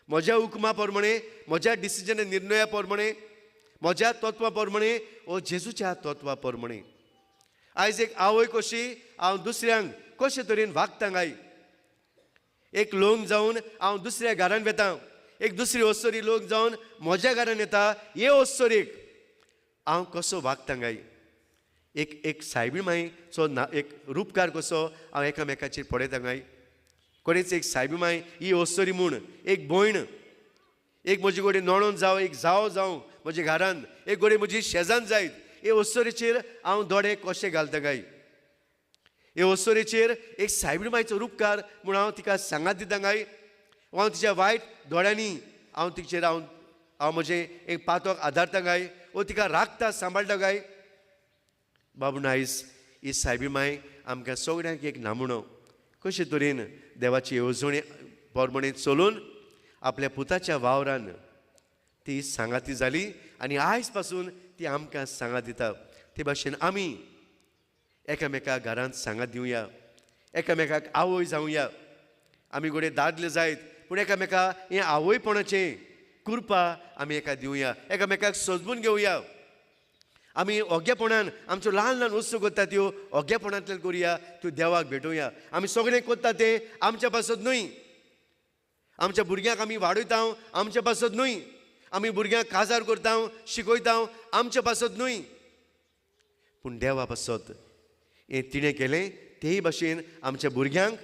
म्हज्या हुकमा प्रमाणे, म्हज्या डिसिजन निर्णया प्रमाणे, म्हज्या तत्वा प्रमाणे, ओ जेजूच्या तत्वा प्रमाणे. आयज एक आवय कशी हांव दुसऱ्यांक कशे तरेन वागता काय, एक लोक जावन हांव दुसऱ्या घरान वेता, एक दुसरी ओस्तोरी लोक जावन म्हज्या घरान येता, हे ओस्तोरीक हांव कसो वागता काय, एक एक सायबीण मायचो ना एक रुपकार कसो हांव एकामेकाचेर पळयता काय. कोणीच एक सायबी माय ही ओस्तोरी म्हूण एक भयण, एक म्हजी कडेन नणोन जावं, एक जावो जावं म्हज्या घरान, एक घडये म्हजी शेजान जायत, हे ओस्तोरीचेर हांव दोळे कशे घालता काय, हे ओस्तोरीचेर एक सायबीण मायचो रुपकार म्हूण हांव तिका सांगात दिता काय, हांव तिच्या वायट दोळ्यांनी हांव तिचेर हांव हांव म्हजें एक पातक आदारता काय, वो तिका राखता सांबाळटा काय. बाबू आयज ही सायबी माय आमकां सगळ्यांक एक नामुणो कशे तरेन देवाची येवजणे प्रमाणे चलून आपल्या पुताच्या वावरान ती सांगाती जाली आनी आयज पासून ती आमकां सांगात दिता. ते भाशेन आमी एकामेका घरांत सांगात दिवया, एकामेकाक आवय जावया. आमी घडये दादले जायत पूण एकामेका हें आवयपणाचें कृपा आमी एका दिवया, एकामेकाक सजमून घेवया. आमी ओग्यापणान आमच्यो ल्हान ल्हान वस्तू करता त्यो ओग्यापणांतल्यान करुया, त्यो देवाक भेटोवया. आमी सगळें करता तें आमच्या पासत न्हय, आमच्या भुरग्यांक आमी वाडयता आमच्या पासत न्हय, आमी भुरग्यांक काजार करता शिकयता आमच्या पासत न्हय, पूण देवा पासत. हें तिणें केलें तेय भाशेन आमच्या भुरग्यांक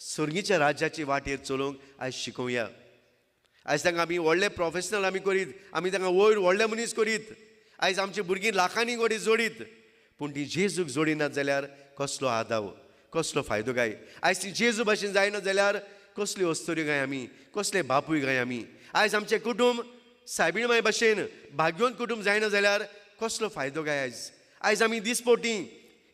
सर्गीच्या राज्याची वाटेर चलोवंक आयज शिकोवया. आयज तांकां आमी व्हडले प्रोफेशनल आमी करीत, आमी तांकां वयर व्हडले मनीस करीत, आयज आमची भुरगीं लाखांनी घडये जोडीत, पूण ती जेजूक जोडिनात जाल्यार कसलो आदाव, कसलो फायदो काय. आयज ती जेजू भाशेन जायना जाल्यार कसल्यो अस्तुऱ्यो काय आमी, कसले बापूय काय आमी. आयज आमचें कुटूंब सायबीण माय भाशेन भाग्योन कुटूंब जायना जाल्यार कसलो फायदो काय. आयज आयज आमी दिसपोटी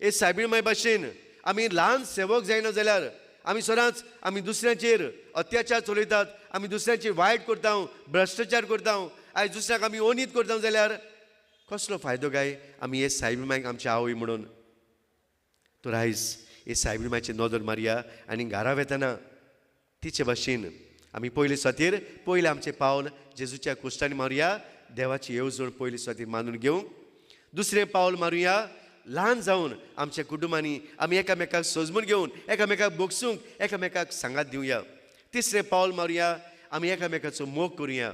हे सायबीण माय भाशेन आमी ल्हान सेवक जायना जाल्यार आमी सदांच आमी दुसऱ्यांचेर अत्याचार चलयतात, आमी दुसऱ्यांचेर वायट करता, भ्रश्टाचार करता, आयज दुसऱ्याक आमी ओनीत करता जाल्यार कसलो फायदो काय आमी हे सायबी मायक आमच्या आवय म्हणून. तर आयज हे सायबी मायची नदर मारया आनी घरा वेतना तिचे भाशेन आमी पयले सुवातेर पयलें आमचें पावल जेजूच्या कुश्टांनी मारुया, देवाची येवजण पयले सुवातेर मानून घेवंक. दुसरें पावल मारुया ल्हान जावन आमच्या कुटुंबांनी आमी एकामेकाक सजमून घेवन एकामेकाक बोगसूंक एकामेकाक सांगात दिवया. तिसरें पावल मारुया आमी एकामेकाचो मोग करुया,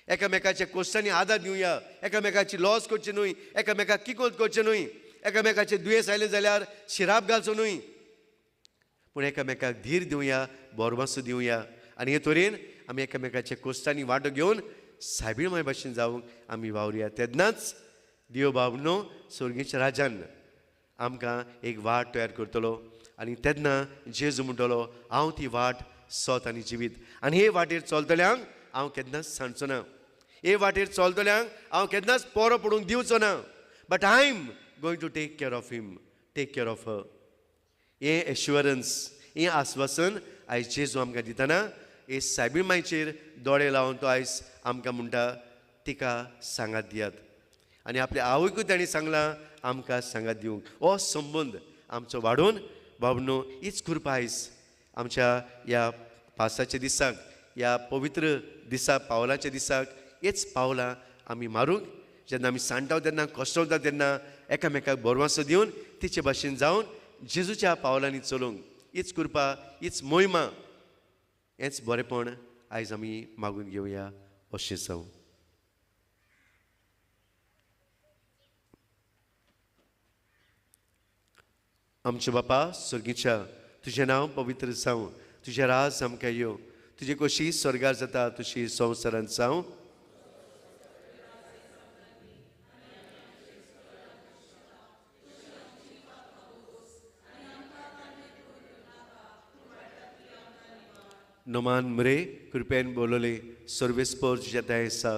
एकामेकाच्या कोश्टांनी आदार दिवया, एकामेकाची लॉस करची न्हय, एकामेकाक किकोत करचें न्हय, एकामेकाचें दुयेंस आयलें जाल्यार शिराप घालचो न्हय, पूण एकामेकाक धीर दिवया, बोरवासो दिवया. आनी हे तरेन आमी एकामेकाच्या कोश्टांनी वांटो घेवन सायबीण माय भाशेन जावंक आमी वावरुया. तेन्नाच देव बाबनो स्वर्गीच्या राजान आमकां एक वाट तयार करतलो आनी तेन्ना जेजू म्हणटलो हांव ती वाट, सत आनी जिवीत, आनी हे वाटेर चलतल्यांक हांव केन्नाच सांडचो ना, हे वाटेर चलतल्यांक हांव केन्नाच पोरो पडूंक दिवचो ना, but I am going to take care of him, take care of her. हें एश्युरन्स, हें आस्वासन आयज जेजू आमकां दितना हे सायबीण मायचेर दोळे लावन तो आयज आमकां म्हणटा तिका सांगात दियात. आनी आपल्या आवयकूय ताणें सांगलां आमकां सांगात दिवंक. हो संबंद आमचो वाडोवन बाबनो हीच कृपा आयज आमच्या ह्या पासाच्या दिसाक, ह्या पवित्र दिसा, पावलाच्या दिसाक हेच पावलां आमी मारूंक. जेन्ना आमी सांडटाव तेन्ना, कश्टवता तेन्ना एकामेकाक बोरवासो दिवन तिचे भाशेन जावन जेजूच्या पावलांनी चलोवंक हीच कृपा, हीच मोहिमा, हेंच बरेंपण आयज आमी मागून घेवया. अशें जावं. आमच्या बापा स्वर्गीच्या, तुजें नांव पवित्र जावं, तुजें राज आमकां येवं, तुजी कशी स्वर्गार जाता तशी संवसारांत जावं. नमान मरे कृपेन बोलले सर्वेस्पर तुज्या दया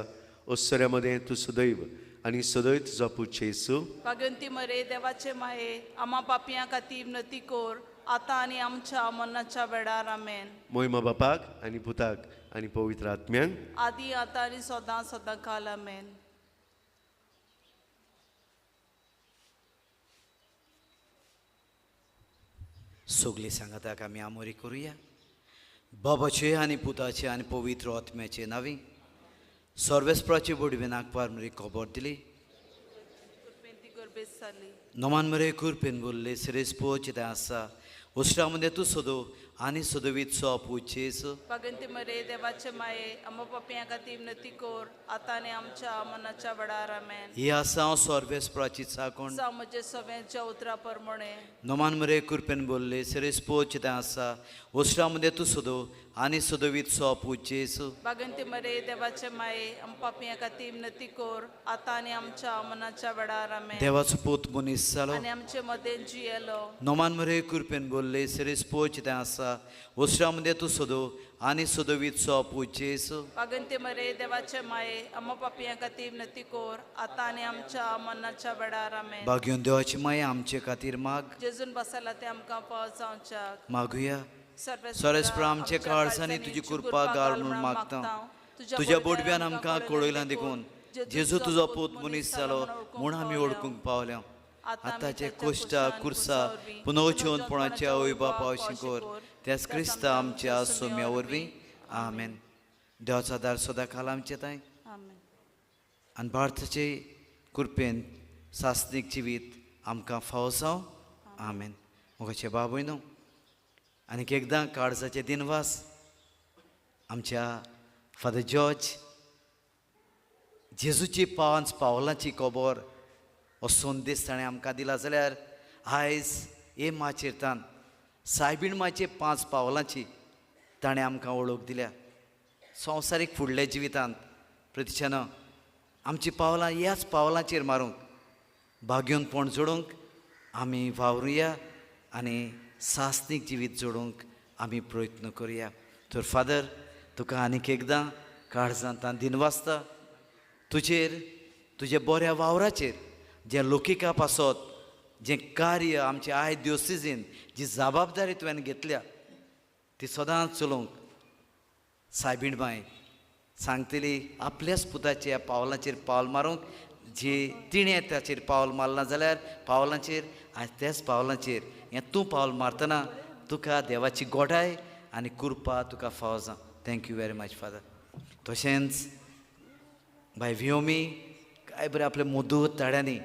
ओसऱ्या मदें तूं सदैव आनी सदैव तुजो पूत जेजू. भाग्यवंती मरे देवाचे माये आमा पापयां खातीर विनंती कर आतां आनी आमच्या मरणाच्या वेळार. आमेन. मोहिमा बापाक आनी पुताक आनी पवित्र आत्म्याक, आदी आतां आनी सदां सदां काल. आमेन. सगळीं सांगाताक आमी आमोरी करुया. बाबाचे आनी पुताचे आनी पवित्र आत्म्याचे नांवी सर्वेस्पराचे बोडवे नागपार मरे खबर दिली. नमान मरे कुरपेन बोलले सिरेस्पो चितें आसा उसरा मदें तूं सदो आनी सदवीत सो पूत जेजू. भाग्यवंती मरे देवाचे माये आमा पापयां खातीर विनंती कर आतां आनी आमच्या मरणाच्या वेळार. आमेन. ही आसा हांव सर्वेस्पराची चाकोण. जावं म्हजे सगळ्यांच्या उतरा प्रमाणे. नमान मरे कुरपेन बोलले सिरेस्पो चितें आसा उसरा मदें तूं सदो आनी सदवीत सो पूत जेजू. भाग्यवंती मरे देवाचे माये आम पापयां खातीर विनंती कर आतां आनी आमच्या मरणाच्या वेळार. आमेन. देवाचो पूत मनीस जालो आनी आमचे मदें जियेलो. नमान मरे कुरपेन बोलले सिरेस्पो चितें आसा उसरा मदें तूं सदो आनी सदवीत सो पूत जेजू. भाग्यवंती मरे देवाचे माये आमा पापयां खातीर विनंती कर आतां आनी आमच्या मरणाच्या वेळार. आमेन. भाग्योन देवाची माया आमचे खातीर माग. जेजून बसला ते आमकां पावस जावच्याक. मागुया. सर्वेस्परा आमचे काळजांनी तुजी कृपा घाल म्हणून मागता. तुज्या बोडव्यान आमकां कळयलां देखून जेजू तुजो पूत मनीस जालो म्हूण आमी वळखूंक पावल्या. आतांचे कोश्टा कुर्सा पुनोचेवनपणाच्या आवय बापा कर त्याच क्रिस्ता आमच्या सोम्या वरवीं. आमेन. देवाचो आदार सदां काल आमचे तांय आनी भारताचे कृपेन सासणीक जिवीत आमकां फावो जावं. आमेन. मोगाचे बाबूय न्हू आनीक एकदां काळजाचे दिनवास आमच्या फादर जॉर्ज जेजूची पांच पावलांची खबर हो संदेश ताणें आमकां दिला जाल्यार आयज हे माचयेर तान सायबीण माचे पांच पावलांची ताणें आमकां वळख दिल्या. संवसारीक फुडल्या जिवितांत प्रतिशान आमची पावलां ह्याच पावलांचेर मारूंक भाग्योनपण जोडूंक आमी वावरुया आनी सासणीक जिवीत जोडूंक आमी प्रयत्न करुया. तर फादर तुका आनीक एकदां काळजांत दिनवासता तुजेर तुज्या बऱ्या वावराचेर जें लोकिका पासत जें कार्य आमचे आयज दिवसीजीन जी जबाबदारी तुवें घेतल्या ती सदांच चलोवंक सायबीण बाय सांगतली आपल्याच पुताच्या पावलांचेर पावल मारूंक जी तिणें ताचेर पावल मारलां जाल्यार पावलांचेर आयज त्याच पावलांचेर हें तूं पावल मारतना तुका देवाची गोडाय आनी कृपा तुका फावो जावं. Thank you very much father. तशेंच बाय वियोमी काय बरें आपल्या मधूर ताळ्यांनी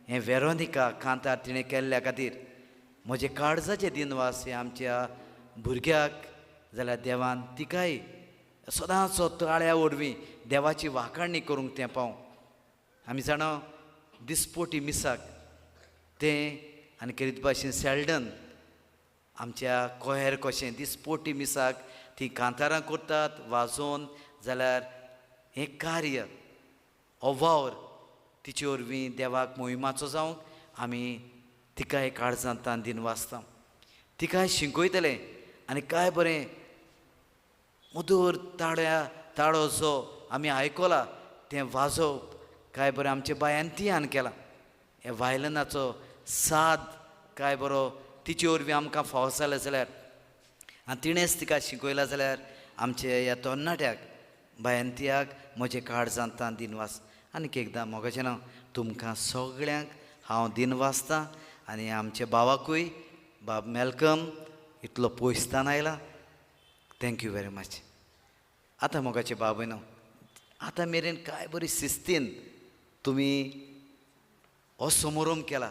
हें वेरोनिका कांतार तिणें केल्ल्या खातीर म्हजें काळजाचें दिनवास हें आमच्या भुरग्याक जाल्यार देवान तिकाय सदांचो ताळ्या वरवीं देवाची वाखाणणी करूंक तें पावूं. आमी जाणा दिसपोटी मिसाक तें आनी केरीत भाशेन सेल्डन आमच्या कोहेर कशें दिसपोटी मिसाक तीं कांतारां करतात वाजोवन जाल्यार हें कार्य हो वावर तिचे वरवीं देवाक मोहिमाचो जावंक आमी तिकाय काळजांत दिनवासता. तिकाय शिकयतलें आनी काय बरें मधूर ताळ्या ताळो जो आमी आयकला तें वाजोवप काय बरें आमच्या बायान तियान केलां. ह्या वायलनाचो साद काय बरो तिचे वरवीं आमकां फावो जालें जाल्यार आनी तिणेंच तिका शिकयलां जाल्यार आमच्या ह्या तरणाट्याक बायंतियाक म्हजें काळजांत दिनवास. आनीक एकदां मोगाचें नांव तुमकां सगळ्यांक हांव दिनवासतां आनी आमच्या भावाकूय बाब मेलकम इतलो पयसतान आयला. Thank you very much. आतां मोगाचे बाबय न्हू आतां मेरेन काय बरी शिस्तीन तुमी हो समारंभ केला.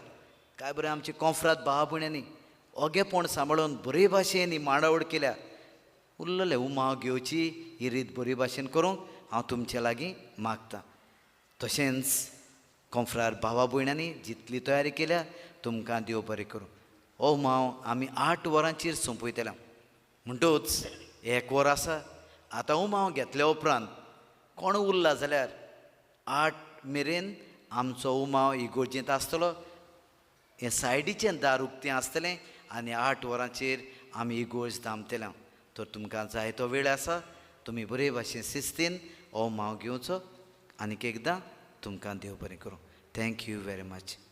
काय बरें आमचे कोंफ्राद भाव भयण्यांनी ओगेपण सांबाळून बरे भाशेन ही मांडावळ केल्या. उरलेले उमाव घेवची ही रीत बरी भाशेन करूंक हांव तुमचे लागीं मागतां. तशेंच कोंफ्रार भावा भयण्यांनी जितली तयारी केल्या तुमकां देव बरें करूं. हो उमाव आमी 8 वरांचेर सोंपयतले म्हणटूच 1 वर आसा. आतां उमाव घेतल्या उपरांत कोण उरला जाल्यार 8 मेरेन आमचो उमाव इगोर्जेंत आसतलो. हें सायडीचें दार उक्तें आसतलें आनी 8 वरांचेर आमी इगोर्ज दामतले. तर तुमकां जायतो वेळ आसा, तुमी बरे भाशेन शिस्तीन हो माव घेवचो. आनीक एकदां तुमकां देव बरें करूं. Thank you very much.